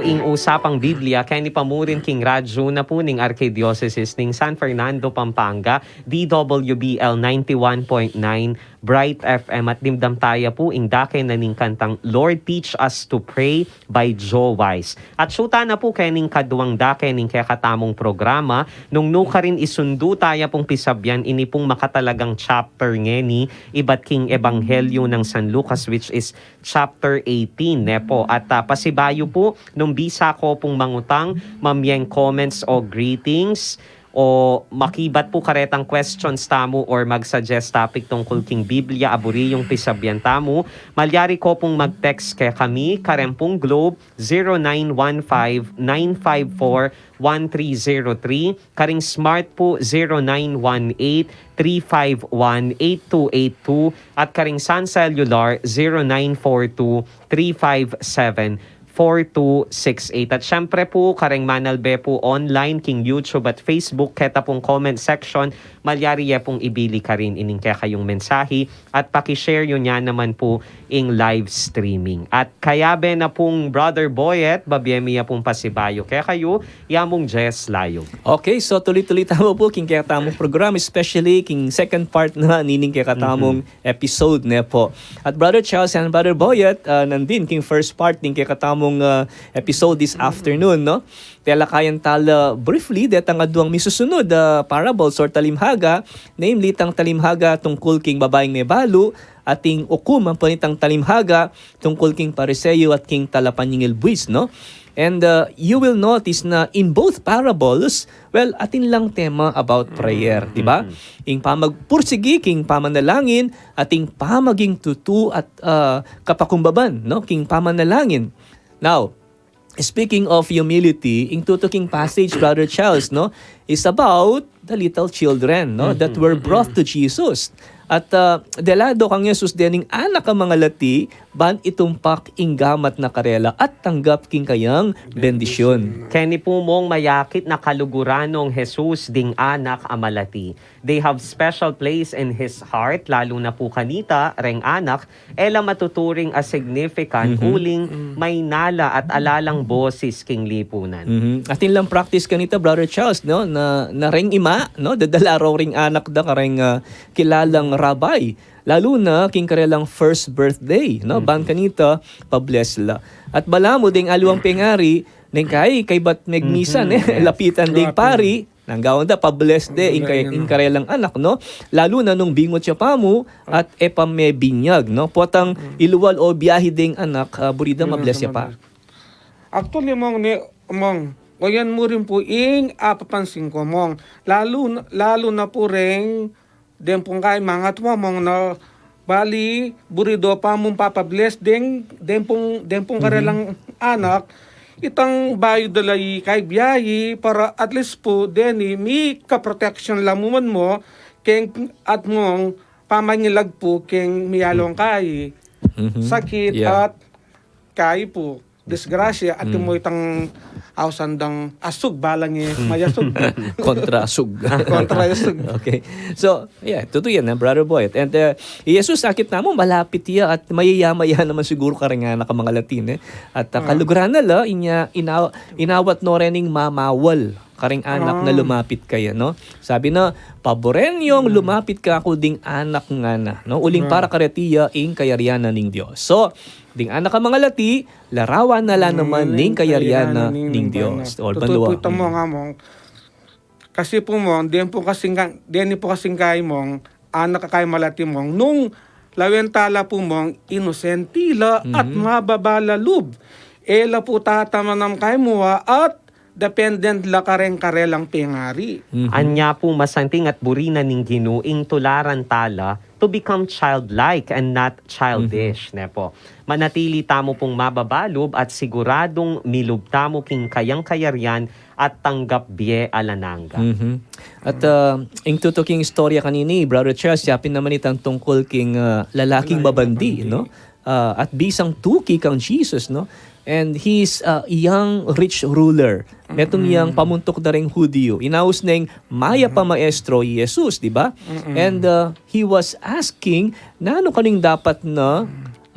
Ing Usapang Biblia, keni pa murin king radyu na pu ning Arkidiosesis ning San Fernando, Pampanga, D W B L ninety-one point nine, Bright F M, at dimdam taya pu ing dake na ning kantang Lord Teach Us to Pray by Joe Wise. At syu ta na pu kening kaduang dake ning kekatamung programa, nung nu karin isundu taya pung pisabian ini pung makatalagang chapter ngeni ibat king Ebanghelyo nang San Lucas, which is chapter eighteen, ne po. At, ah, pasibayu pu, nung bisa ko pung mangutang, mamyeng comments o greetings, o makibat pu karetang questions tamu or mag-suggest topic tungkul king Biblia a buri yung pisabian tamu, malyari ko pung mag-text kekami, kareng pung Globe, zero nine one five, nine five four, one three zero three, karing Smart pu, zero nine one eight, three five one, eight two eight two, at karing Sun Cellular, zero nine four two, three five seven, four two six eight. At syempre pu, kareng manalbe pu online king YouTube at Facebook, keta pung comment section, malyari ye pung ibili karin ining kekayung mensahi, at paki-share yu nya naman pu ing live streaming. At kayabe na pung Brother Boyet, babie mi ya pung pasibayu kekayu, ya mung Jess Layog. Okay, so tuloy-tuloy tamu pu king kekatamung program, especially king second part na nining kekatamung episode, ne po. At Brother Charles and Brother Boyet, ah, nandin king first part ning kekatamung, ah, episode this afternoon, no? Talakayan tala briefly detang aduang misusunud a parables or talimhaga, namely itang talimhaga tungkul king babaing mebalu, at ing ukum ampon itang talimhaga tungkul king Pariseo at king talapanyingil buis, no? And, uh, you will notice na in both parables, well, atin lang tema about prayer, di ba? Ing pamagpursigi king pamanalangin at ing pamaging tutu at, uh, kapakumbaban, no, king pamanalangin. Now, speaking of humility, ing tutuking passage, Brother Charles, no, is about the little children, no, that were brought to Jesus. At, ah, delado kang Jesus dening anak a mangalati, ban itumpak ing gamat na karela at tanggap king kayang bendisyun. Keni pu mung mayakit na kaluguran nong Jesus ding anak a malati. They have special place in his heart, lalu na pu kanita, reng anak, e la matuturing a significant, uling mainala at alalang bosis king lipunan. Mhm. Atin lang practice kanita, Brother Charles, no? Na, na reng ima, no? Dadala ro ring anak da kareng, ah, kilalang rabbi. Lalu na king karelang first birthday, no? Ban kanita, pa-bless la. At balamu deng aliwang pengari, neng kai, kaybat megmisa, ne? Lapitan deng pari, nang gawan da, pa-bless de, ing, kare-, ing karelang anak, no? Lalu na nung bingut ya pamu, at e pa mebinyag, no? Potang iluwal o biyahi deng anak, ah, buri da ma-bless ya pa. Actually, mong, ni, mong, o yan mu rin pu ing apapansin ko, mong. Lalu, lalu na pu reng deng pung kai mangatwa, mong, na bali, buri do pa mung papa-bless deng, deng pung, deng pung karelang anak, itang bayu da la i kai biyahi para at least pu deni mi ka-protection la mu man mo, keng at mong pamangilag pu keng miyalong kai. Sakit at kai pu. Disgrasya, at mo itang ausan dang asug, balang e mayasug. Kontra asug. Kontra asug. Okay. So, yeah, tutu yan, eh, Brother Boy. And, uh, i Jesus, akit namu, malapit ya at mayayama ya naman siguru kareng anak a mangalati, eh. At, uh, kaluguran na la, inya, ina-, inawat no rening mamawal kareng anak na lumapit kaya, no? Sabi na, "Paboren yung lumapit kaku ding anak ngana," no? Uling para kareti ya ing kayarian na ning Dios. So, ding anak a mangalati, larawan na la naman ning kayarian na ning Dios. Or banua. Tutu pu ita, mong, among. Kasi pu, mong, deni pu kasing ka-, deni pu kasing kai, mong, anak a kai malati, mong, nung lawen tala pu, mong, inosente la at mababa la lub. E la pu tatamanam kai mua at dependent la kareng karelang pengari. Anya pu masanting at buri na ning Ginu ing tularan tala to become childlike and not childish, ne po. Manatili tamu pung mababa lub at siguradung milub tamu king kayang kayarian at tanggap bie alang angga. Mhm. At, ah, ing tutuking istorya kanini, Brother Charles, yapin naman itang tungkul king, ah, lalaking mabandi, no? Ah, at bisang tuki kang Jesus, no? And he's a young rich ruler. Metung yang pamuntuk da reng Hudiyu. Inaus neng, "Mayap a maestro i Jesus," di ba? And, uh, he was asking, "Nanu kaning dapat na,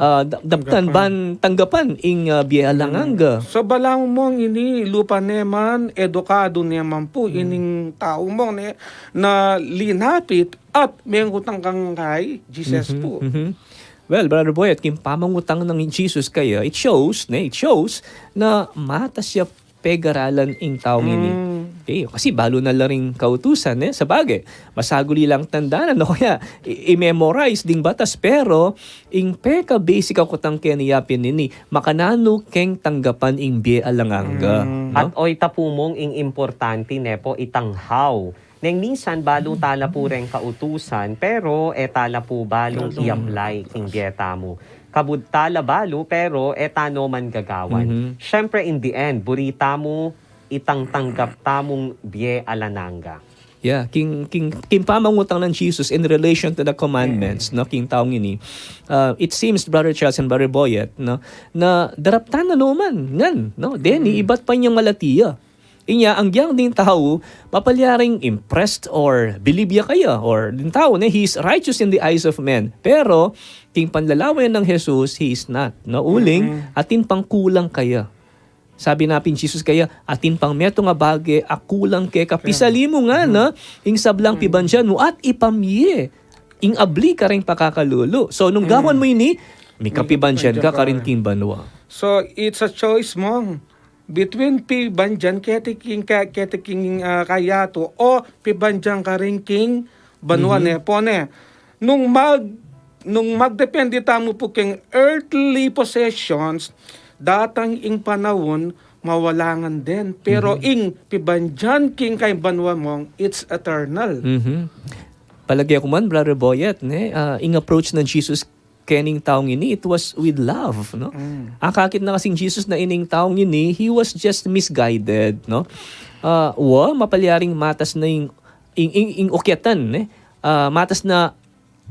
ah, da- daptan, tanggapan, ban tanggapan ing, ah, bie alang angga. So, balamu mong ini lupa ne man, edukadu ne man pu ining tau mong ne, na linapit at mengutang kang kay Jesus pu. Mhm. Well, Brother Boyet, king pamangutang nang Jesus kaya, it shows, ne, it shows na matas ya pegaralan ing taung ini. Okay, kasi balu na la ring kautusan, eh. Sabagay, masaguli lang tandanan, o kaya i- i-memorize ding batas, pero ing peka-basic a kutang keni yapin ini, makananu keng tanggapan ing bie alang angga, no? At oy, tapu mong ing importante, ne pu, itang how. Neng minsan balu tala pu reng kautusan, pero e tala pu balung i-apply king bie tamu. Kabud tala balu, pero e ta no man gagawan. Siyempre, in the end, buri tamu itang tanggap tamung bie alang angga. Yeah, king, king, king pamangutang nang Jesus in relation to the commandments, no, king taung ini. Uh, it seems, Brother Charles and Brother Boyet, no, na daraptan na no man ngan, no, deni, ibat pa inyang malati ya. Inya, agyang ding tau, mapalyaring impressed or believe ya kaya, or ding tau, ne, he is righteous in the eyes of men. Pero, king panlalawen nang Jesus, he is not. No, uling, atin pang kulang kaya. Sabi na pin Jesus kaya, atin pang metung a bage a kulang keka, pisali mu ngan, no, ing sablang pibandian mu at ipamie ing abli kareng pakakalulu. So, nung gawan mu ini, mikapibandian ka karin king banua. So, it's a choice mong between pibandian keti king ka-, keti king, ah, kayatu o pibandian karin king banua, ne pu, ne. Nung mag-, nung magdepende tamu pu king earthly possessions, datang ing panaun, mawala ngan din. Pero ing pibandian king kay banua mong, it's eternal. Mhm. Palage ku man, Brother Boyet, ne, ah, ing approach nang Jesus kening taung ini, it was with love, no? Akakit na kasing Jesus na ining taung ini, he was just misguided, no? Ah, wa, mapalyaring matas na ing, ing, ing, ing ukyatan, ne? Ah, matas na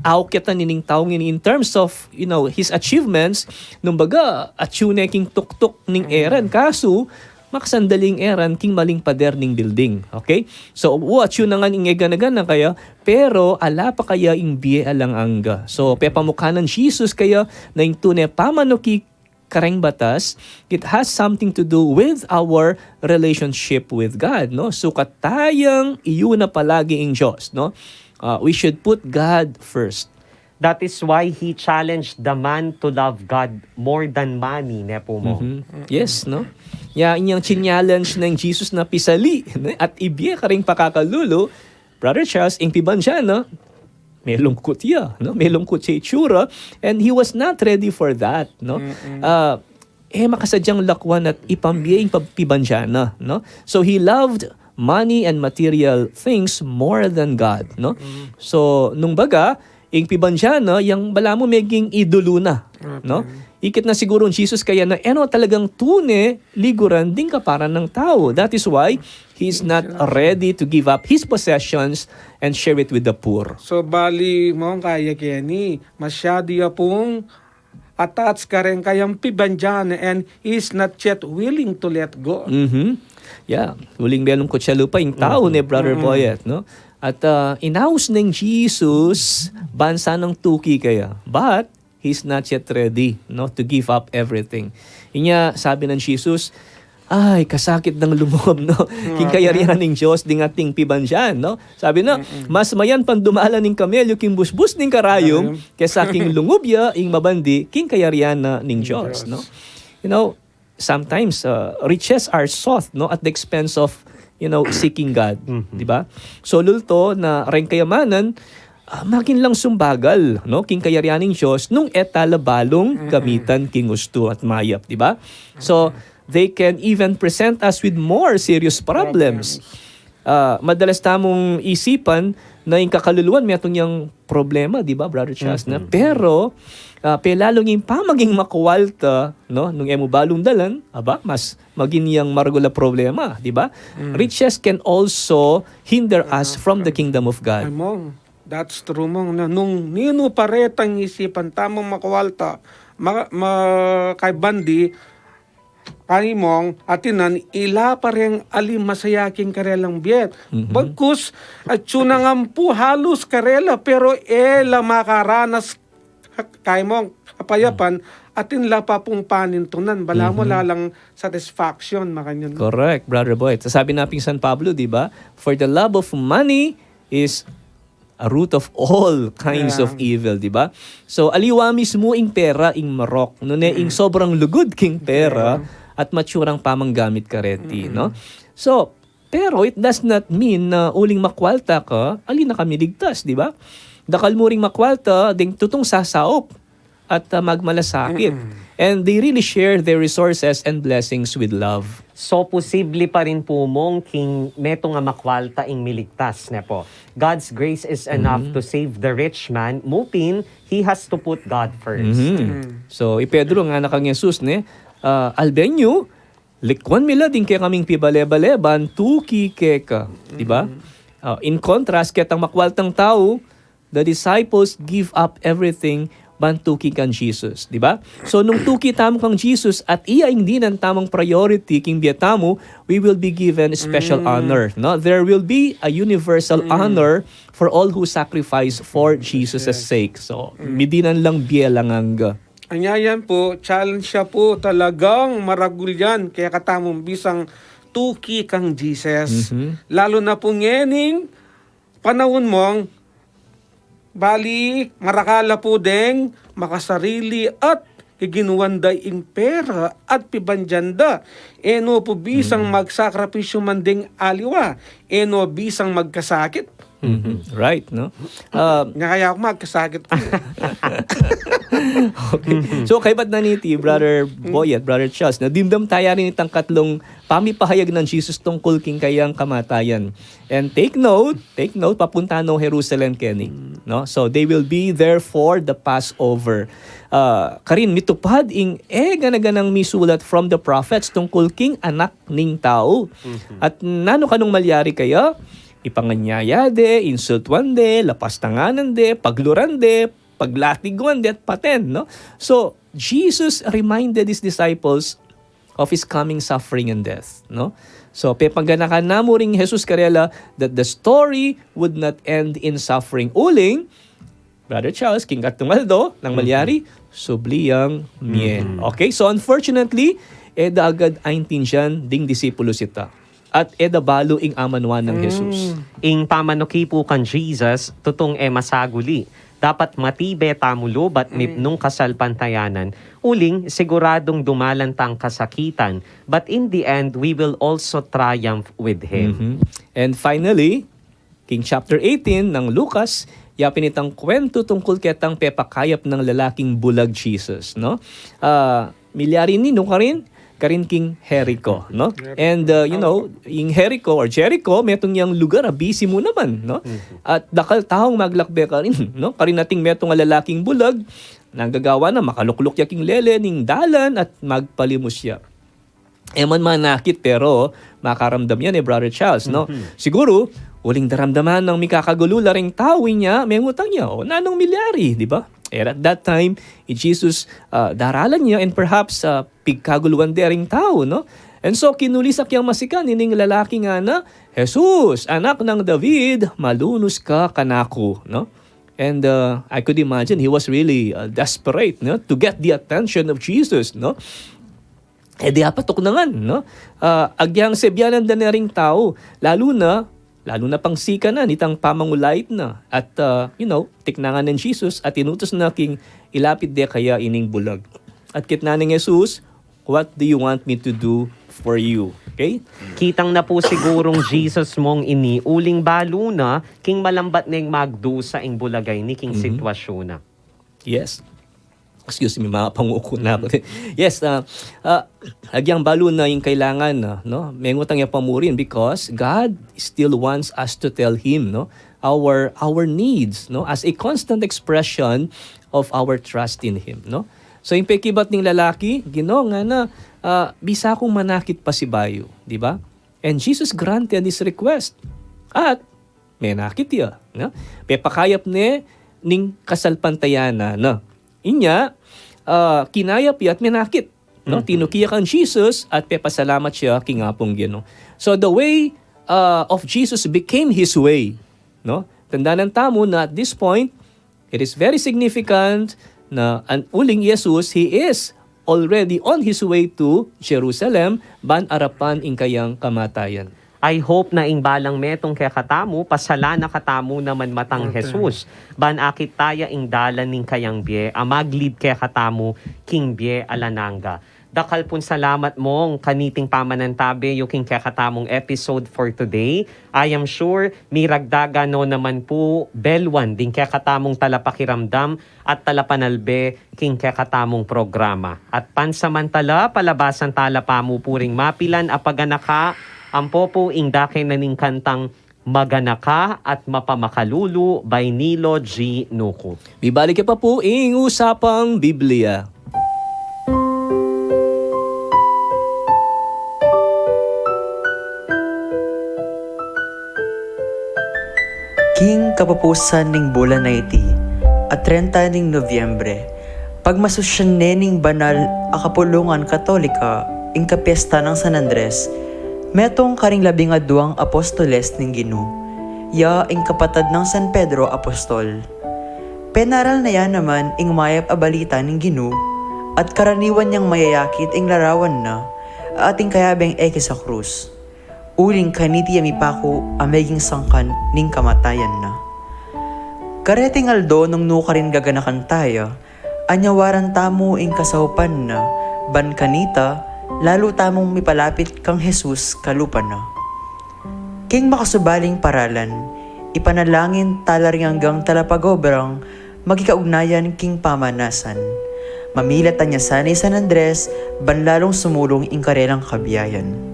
aukyatan ining taung ini in terms of, you know, his achievements, nung baga, atyu ne king tuktuk ning eran, kasu, makasandali ing eran king maling pader ning building. Okay? So, wa, atyu na ngan ing eganagan na kaya, pero ala pa kaya ing bie alang angga. So, pepamukha nang Jesus kaya na ing tune pamanuki kareng batas, it has something to do with our relationship with God, no? Sukat tayang iuna palagi ing Dios, no? Uh, we should put God first. That is why he challenged the man to love God more than money, ne pu mo? Mhm. Yes, no? Ya, inyang challenge nang Jesus na pisali, ne? At ibie karing pakakalulu, Brother Charles, ing pibandian na, melungkut ya, no? Melungkut ya itsura, and he was not ready for that, no? Ah, e makasadyang lakwan at ipamie ing pag-, pibandian na, no? So he loved money and material things more than God, no? So, nung baga, ing pibandian na, yang balamu meging idolo na, no? Ikit na sigurung Jesus kaya na, e no talagang tune liguran ding kaparan nang tau. That is why he is not ready to give up his possessions and share it with the poor. So, bali mong kaya keni, masyadu ya pung attach kareng kayang pibandian, and he is not yet willing to let go. Mhm. Yeah. Uling melungkut ya lupa ing tau, ne, Brother Boyet, no? At, ah, inaus neng Jesus, bansa nang tuki kaya. But, he's not yet ready, no, to give up everything. Inya, sabi nang Jesus, "Ay, kasakit nang lungub, no? King kayarian ning Dios, ding ating pibandian, no?" Sabi na, "Mas mayan pang dumalan ing kamelyo king busbus ning karayum, kesa king lungub ya ing mabandi king kayarian na ning Dios," no? You know, sometimes, uh, riches are sought, no, at the expense of, you know, seeking God, di ba? So, lulto na reng kayamanan, ah, magin lang sumbagal, no, king kayarian ning Dios nung e tala balung gamitan king ustu at mayap, di ba? So, they can even present us with more serious problems. Ah, madalas tamung isipan na ing kakaluluan metung yang problema, di ba, Brother Charles, na? Pero, ah, pelalung ing pamaging makualta, no? Nung e mu balung dalan, aba, mas magin yang maragul a problema, di ba? Riches can also hinder us from the kingdom of God. Ay, mong, that's true, mong, na nung ninu pa retang isipan tamung makualta, ma-, ma-, kay bandi, kay mong, atinan, ila pa reng ali masaya king karelang bie. Bagkus, atyu na ngan pu halus karela, pero e la makaranas Kaya mo, kapayapan, atin la pa pung panintunan, bala mo lalang satisfaction, makanyan. Correct, Brother Boy. Sabi na pin San Pablo, di ba? For the love of money is a root of all kinds of evil, di ba? So, aliwa mismu ing pera, ing marok, nune ing sobrang lugud king pera, at matsurang pamanggamit kareti, no? So, pero it does not mean na uling makwalta ka, ali na ka miligtas, di ba? Dakal mu ring makwalta, deng tutung sasaup at, ah, magmalasakit. And they really share their resources and blessings with love. So, posible pa rin pu, Mong, king metung a makwalta ing miligtas, ne po? God's grace is enough to save the rich man. Mu pin, he has to put God first. So, i Pedro ngana kang Jesus, ne, ah, albe yu, likwan mi la ding kekaming pibale-bale ban tuki keka, di ba? Ah, in contrast, ketang makwaltang tau, the disciples give up everything ban tuki kang Jesus, di ba? So, nung tuki tamu kang Jesus at iya ing dinan tamung priority king bie tamu, we will be given special honor, no? There will be a universal honor for all who sacrifice for Jesus' sake. So, midinan lang bie lang angga. Anya yan po, challenge siya po, talagang maragul yan kaya katamung bisang tuki kang Jesus. Lalo na po ngening panaun mong, bali, marakal la po deng makasarili at kiginuan da ing pera at pibandian da. E no po bisang magsakripisyu man deng aliwa, e no bisang magkasakit. Mhm. Right, no? Ah, nga kaya ako magkasakit ko. Okay. So, kaybat na niti, Brother Boy at Brother Charles, no? Dimdam taya rin itang katlung pamipahayag nang Jesus tungkul king kayang kamatayan. And take note, take note, papunta no Jerusalem keni, no? So, they will be there for the Passover. Ah, karin mitupad ing e gana-ganang misulat from the prophets tungkul king anak ning tau. At nanu kanung malyari kaya? Ipanganyaya de, insultuan de, lapastanganan de, pagluran de, paglatiguan de, at paten, no? So, Jesus reminded his disciples of his coming suffering and death, no? So, pepaganakan na mu ring Jesus karela that the story would not end in suffering. Uling, Brother Charles, king katlung aldo, nang malyari, subli yang mie. Okay, so unfortunately, e da agad aintindian ding disipulus ita. At e da balu ing amanuan nang Jesus. Ing pamanuki pu kang Jesus, tutung e masaguli. Dapat matibe tamu lub at mipnung kasalpantayanan, uling siguradung dumalan tang kasakitan, but in the end, we will also triumph with Him. And finally, king chapter eighteen nang Lucas, yapin itang kwentu tungkul ketang pepakayap nang lalaking bulag Jesus, no? Ah, milyari ini, no, karin, karin king Jericho, no? And, uh, you know, ing Jericho or Jericho, metung yang lugar a busy mu naman, no? At dakal taung maglakbe karin, no? Karin ating metung a lalaking bulag, nanggagawa na makalukluk ya king lele ning dalan at magpalimus ya. E man manakit, pero makaramdam yan e, Brother Charles, no? Siguru, uling daramdaman nang mikakagulu la ring tau, inya mengutang ya, o nanung milyari, di ba? And at that time, i Jesus, ah, daralan ya, and perhaps, ah, pigkaguluan de ring tau, no? And so, kinulisak yang masikan ining lalaki, ngana, "Jesus, anak nang David, malunus ka kanaku," no? And, uh, I could imagine he was really, uh, desperate, no, to get the attention of Jesus, no? E di apatuknangan, no? Ah, agyang sebianan da ne ring tau, lalu na, lalu na pang sikanan itang pamangulait na. At, ah, you know, tiknangan nang Jesus at inutus na king ilapit de kaya ining bulag. At kitnan nang Jesus, "What do you want me to do for you?" Okay? Kitang na pu sigurung Jesus, Mong, ini, uling balu na king malambat neng magdusa ing bulag a ini king sitwasyun na. Yes. Excuse me, mapanguku na ku. Yes, ah, ah, agyang balu na ing kailangan na, no? Mengutang ya pa murin because God still wants us to tell Him, no? Our, our needs, no? As a constant expression of our trust in Him, no? So, ing pekibat ning lalaki, Ginu, ngana, ah, bisa kung manakit pasibayu, di ba? And Jesus granted his request. At menakit ya, no? Pepakayap ne ning kasalpantayanan na. Inya, ah, kinayap ya at menakit, no? Tinuki ya kang Jesus at pepasalamat ya king Apung Ginu. So the way, ah, of Jesus became his way, no? Tandanan tamu na at this point, it is very significant Na an uling Jesus, he is already on his way to Jerusalem, ban arapan ing kayang kamatayan. I hope na ing balang metung kekatamu, pasala na katamu naman matang Jesus, ban akit taya ing dalan ning kayang bie, a mag-lead kekatamu king bie alang angga. Dakal pung salamat mung kaniting pamanantabe yu king kekatamung episode for today. I am sure miragdagan no naman pu belwan ding kekatamung talapakiramdam at talapanalbe king kekatamung programa. At pansamantala, palabasan tala pa mu pu ring mapilan a paganaka, ampo pu ing dake na ning kantang Maganaka at Mapamakalulu by Nilo G Nuku. Mibalik ya pa pu ing Usapang Biblia. King kapupusan ning bulan a iti, a trenta ning Nobyembre, pagmasusyan ne ning banal a kapulungan Katolika ing kapiesta nang San Andres, metung karing labing aduang apostoles ning Ginu, ya ing kapatad nang San Pedro Apostol. Penaral na ya naman ing mayap a balita ning Ginu, at karaniwan yang mayayakit ing larawan na, ating kayabeng eke sa krus. Uling kaniti ya mipaku a meging sangkan ning kamatayan na. Kareting aldo nung nukarin gaganakan taya, anyawaran tamu ing kasaupan na, ban kanita, lalu tamung mipalapit kang Jesus kalupa na. King makasubaling paralan, ipanalangin tala ring anggang talapagobrang makikaugnayan king pamanasan. Mamilat tanya sana i San Andres, ban lalung sumulung ing karelang kabiayan.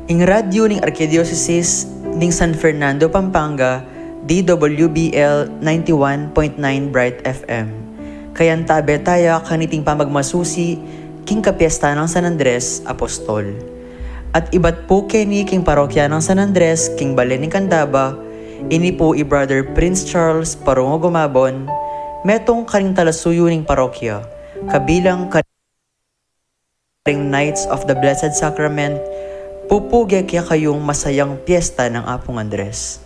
Ing radyu ning Arkidiosesis ning San Fernando, Pampanga, D W B L ninety-one point nine Bright F M. Kayantabe taya kaniting pamagmasusi king kapiesta nang San Andres Apostol. At ibat pu keni king parokya nang San Andres king balen ning Candaba, ini pu i Brother Prince Charles Parungo Gumabon, metung karing talasuyu ning parokya, kabilang karing Knights of the Blessed Sacrament, pupuge kekayung masayang piesta nang Apung Andres.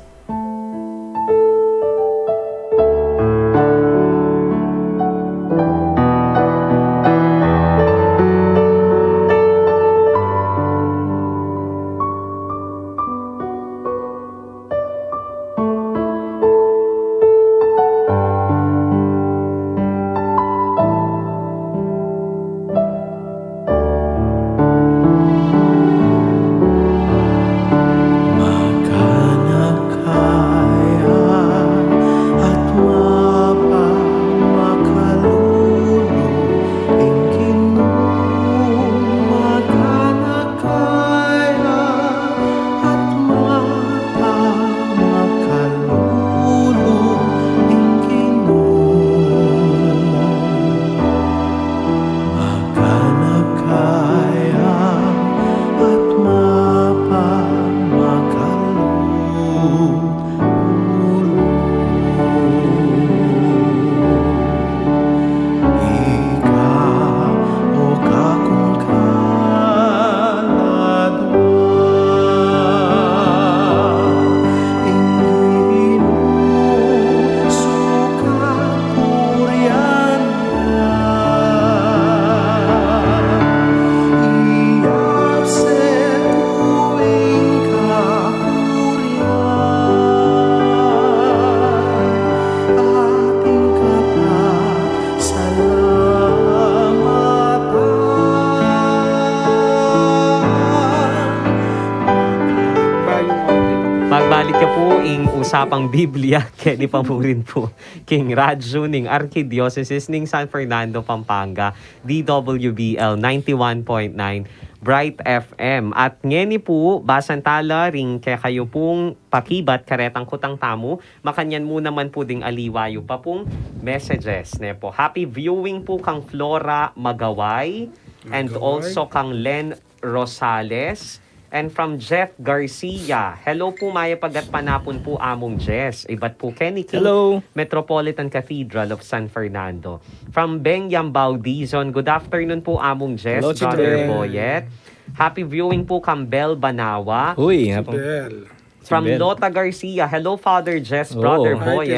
Magbalik ya pu ing Usapang Biblia, keni pa mu rin pu king radyu ning Arkidiosesis ning San Fernando, Pampanga, D W B L ninety-one point nine Bright F M. At ngeni pu, basan tala ring kekayu pung pakibat karetang kutang tamu, makanyan mu naman pu ding aliwa yu pa pung messages, ne pu. Happy viewing pu kang Flora Magaway, and Magaway. Also kang Len Rosales, and from Jeff Garcia. Hello pu, mayap a gatpanapun pu, Among Jess. Ibat pu keni king Hello. Metropolitan Cathedral of San Fernando. From Beng Yambao Dizon, good afternoon pu, Among Jess, Hello, Brother Chideng. Boyet. Happy viewing pu kang Bel Banawa. Uy, Si hapon. Bel. From Lota Garcia, "Hello, Father Jess, Brother Boyet.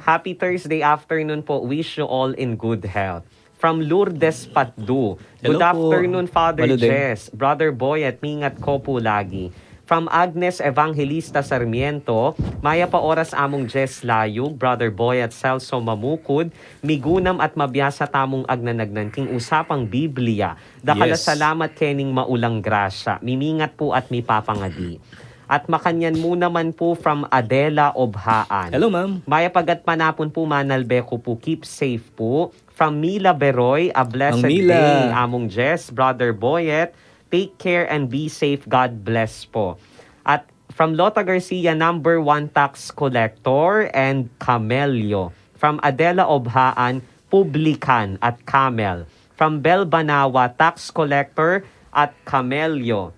Happy Thursday afternoon po. Wish you all in good health." From Lourdes Patdu, "Good afternoon, Father Jess, Brother Boyet, mingat ko po lagi." From Agnes Evangelista Sarmiento, "Mayap a oras, Among Jess Layug, Brother Boyet Celso Mamukud, migunam at mabiasa tamung agnanagnan king usapang Biblia. Dakal a salamat kening maulang grasya. Mimingat po at mipapangadi." At makanyan mu naman po from Adela Obhaan. Hello, ma'am. "Mayap a gatpanapun po, manalbe ku po. Keep safe po." From Mila Beroy, "A blessed day, Among Jess, Brother Boyet. Take care and be safe. God bless po." At from Lota Garcia, "Number one tax collector and camello." From Adela Obhaan, "Publican at camel." From Bel Banawa, "Tax collector at camello."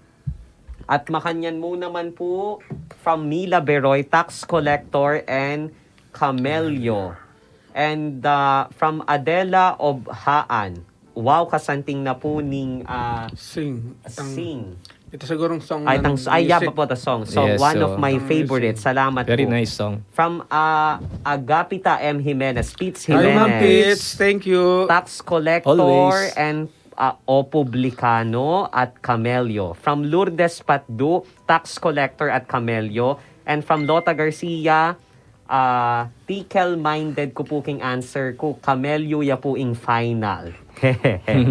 At makanyan mu naman po from Mila Beroy, "Tax collector and camello." And, ah, from Adela Obhaan, "Wow, kasanting na po ning, ah, sing." Ita sigurung song. Ay, tang, ay, yaba po, the song. Song, one of my favorite. Salamat po. Very nice song. From, ah, Agapita M Jimenez, Pits Jimenez. Hello, Ma'am Pits. Thank you. "Tax collector and, ah, o publikano at camello." From Lourdes Patdu, "Tax collector at camello." And from Lota Garcia, ah, "Tikel minded ku po king answer ku, camello ya po ing final."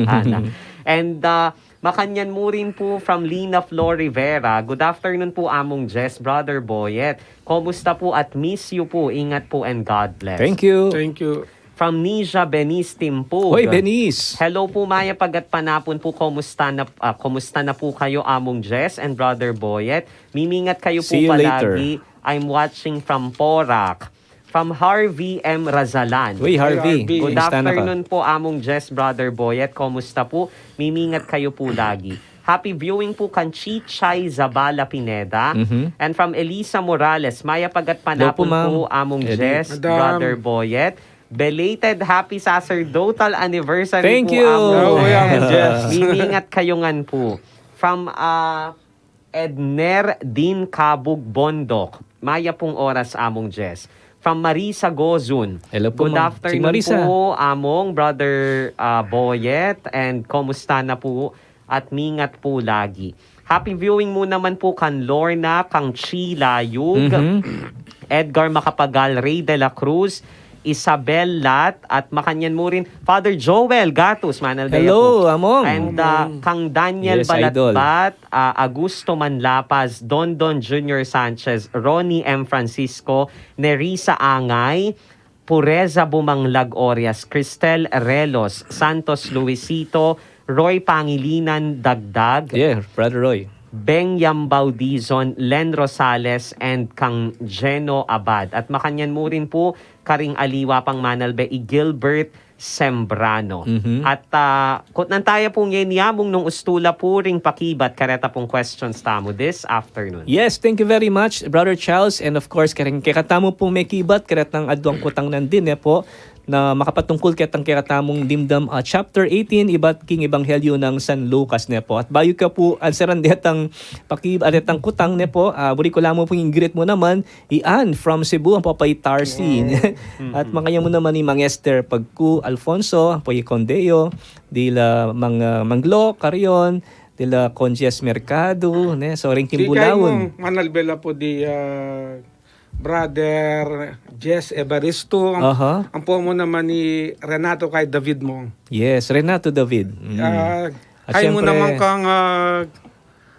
Ana. And, ah, makanyan mu rin po from Lina Flor Rivera, "Good afternoon po, Among Jess, Brother Boyet. Komusta po at miss you po. Ingat po and God bless." Thank you. Thank you. From Nija Benis Timpug. Hoy, Benis! "Hello po, mayap a gatpanapun po. Komusta na, ah, komusta na po kayo, Among Jess and Brother Boyet? Mimingat kayo po palagi. I'm watching from Porac." From Harvey M Razalan. Uy, Harvey. "Good afternoon po, Among Jess, Brother Boyet. Komusta po? Mimingat kayo po lagi." Happy viewing po kan Chichay Zabala Pineda. And from Elisa Morales, "Mayap a gatpanapun po, Among Jess, Brother Boyet. Belated happy sacerdotal anniversary po, Among Jess. Mimingat kayo ngan po." From, ah, Edner Din Kabug Bondok, "Mayap pung oras, Among Jess." From Marisa Gozun, "Good afternoon po, Among, Brother, ah, Boyet, and komusta na po at mingat po lagi." Happy viewing mu naman po kan Lorna, kang Chi Layug, Edgar Macapagal, Rey de la Cruz, Isabel Lat, at makanyan mu rin Father Joel Gatus, manalbe ya po. Hello, Among. And, ah, kang Daniel Balatbat, ah, Augusto Manlapaz, Dondon Junior Sanchez, Ronnie M Francisco, Nerissa Angay, Pureza Bumanglag Orias, Cristel Relos, Santos Luisito, Roy Pangilinan Dagdag, Beng Yambao Dizon, Len Rosales, and kang Geno Abad. At makanyan mu rin po karing aliwa pang manalbe, i Gilbert Sembrano. At, ah, kutnan taya pung yeni, Among, nung ustu la pu ring pakibat kareta pung questions tamu this afternoon. Yes, thank you very much, Brother Charles. And of course, karing kekatamu pung mekibat karetang aduang kutang nandin, e pu, na makapatungkul ketang kekatamung Dimdam, ah, chapter eighteen, ibat king Ebanghelyo nang San Lucas, ne pu. At bayu ke pu ansaran detang paki-, ah, detang kutang, ne pu, ah, buri ku la mu pung i-greet mu naman i Ann from Cebu, ampo pa i Tarsi. At makanyan mu naman i Mang Esther Pagku Alfonso, ampo i Condeo, dila Mang, ah, Mang Glo Carion, dila Conjes Mercado, ne? So, ring king Bulaon. Manalbe la pu di, ah, Brother Jess Evaristo. Aha. Ampo mu naman i Renato kay David mu. Yes, Renato David. Mm. Ah, at kay mu siyempre naman kang, ah,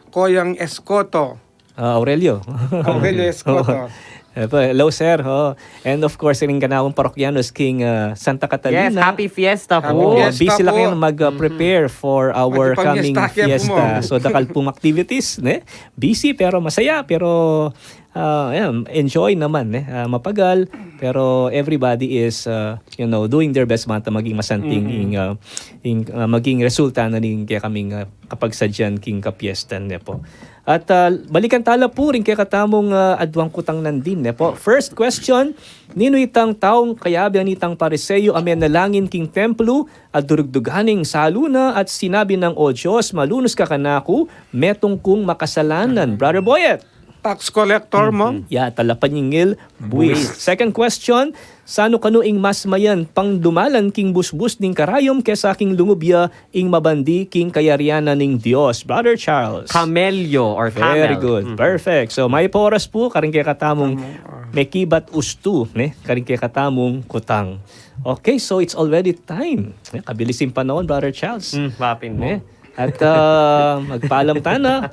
Koyang Escoto. Ah, Aurelio. Aurelio Escoto. E pu, hello, sir. Oh. And of course, ring kanawan parokyanos king, ah, Santa Catalina. Yes, happy fiesta pu. Happy fiesta pu. Busy la kayang mag, ah, prepare for our coming fiesta. So, dakal pung activities, ne? Busy, pero masaya, pero ah, ayan, enjoy naman, e. Ah, mapagal, pero everybody is, ah, you know, doing their best bang maging masanting ing, ah, ing, ah, maging resulta na ning kekaming, ah, kapagsadyan king kapiestan, ne pu. At, ah, balikan tala pu ring kekatamung, ah, aduang kutang nandin, ne pu. First question, ninu itang taung kayabe nitang Pariseo a menalangin king templo at durugdugan ing salu na at sinabi nang, "O Dios, malunus ka kanaku, metung kung makasalanan." Brother Boyet. tax collector mo. Ya, talapanyingil, buwis. Buwis. Second question, sanu kanu ing mas mayan pang dumalan king busbus ning karayom kesa king lungub ya ing mabandi king kayarian na ning Dios? Brother Charles. Camello or camel. Very good. Perfect. So, mayap a oras pu karing kekatamung mekibat ustu, ne? Karing kekatamung kutang. Okay, so it's already time. Ne? Kabilis ing panahon, Brother Charles. Mm, mapin mu. Ne? At ah, magpaalam tana.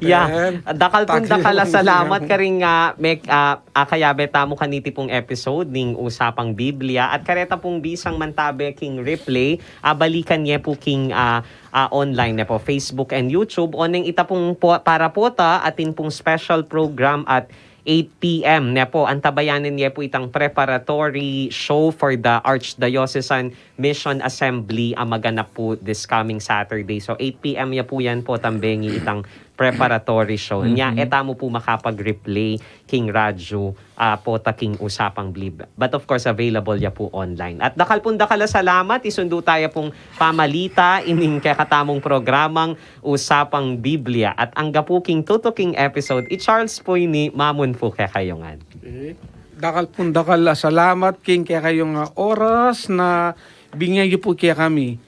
Ya, dakal pung dakal a salamat karing ah, mek, ah, akayabe tamu kaniti pung episode ning Usapang Biblia at kareta pung bisang mantabe king replay, abalikan ye pu king ah, ah, online ne po, Facebook and YouTube, oneng ita pung po, para pota atin pung special program at eight p.m. ne po. Antabayanan ye pu itang preparatory show for the Archdiocesan Mission Assembly a maganap pu this coming Saturday. So eight p.m. ya pu yan po, tambengi itang preparatory show. Nya, e tamu pu makapag-replay king radyo, ah, pota king Usapang Biblia. But of course, available ya pu online. At dakal pung dakal a salamat, isundu taya pung pamalita ining kekatamung programang Usapang Biblia. At angga pu king tutuking episode, i Charles pu ini, mamun pu kekayu ngan. Eh, dakal pung dakal a salamat king kekayung ah, oras na binye yu pu kekami.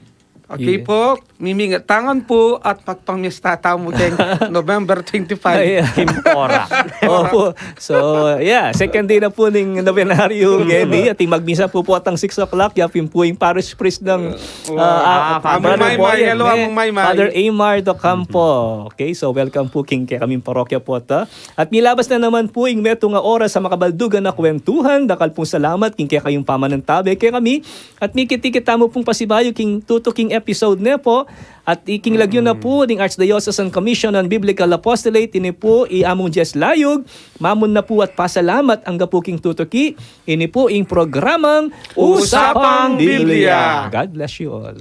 Okay Yeah. po, mimingat tangan po at pagpamiesta tamu keng November twenty-five. Ayan. Impora. Opo. So, yeah, second day na pu ning nobenaryo ngeni. At magmisa pu potang six o'clock, yapin pu ing parish priest ng Wow. ah, ah, Ah, Father Brother Maymay, Boyet, hello, ne? Among Maymay. Father Amar Docampo. Okay, so welcome pu king kekaming parokya pota. At milabas na naman pu ing metung a oras a makabaldugan a kwentuhan. Dakal pung salamat king kekayung pamanantabe kekami. At mikit-ikit tamu pung pasibayu king tutuking episode ne po. At iking lagyu na pu ning Archdiocesan Commission on Biblical Apostolate, ini pu i Among Jess Layug, mamun na pu at pasalamat angga pu king tutuki, ini pu ing programang Usapang Biblia. God bless you all.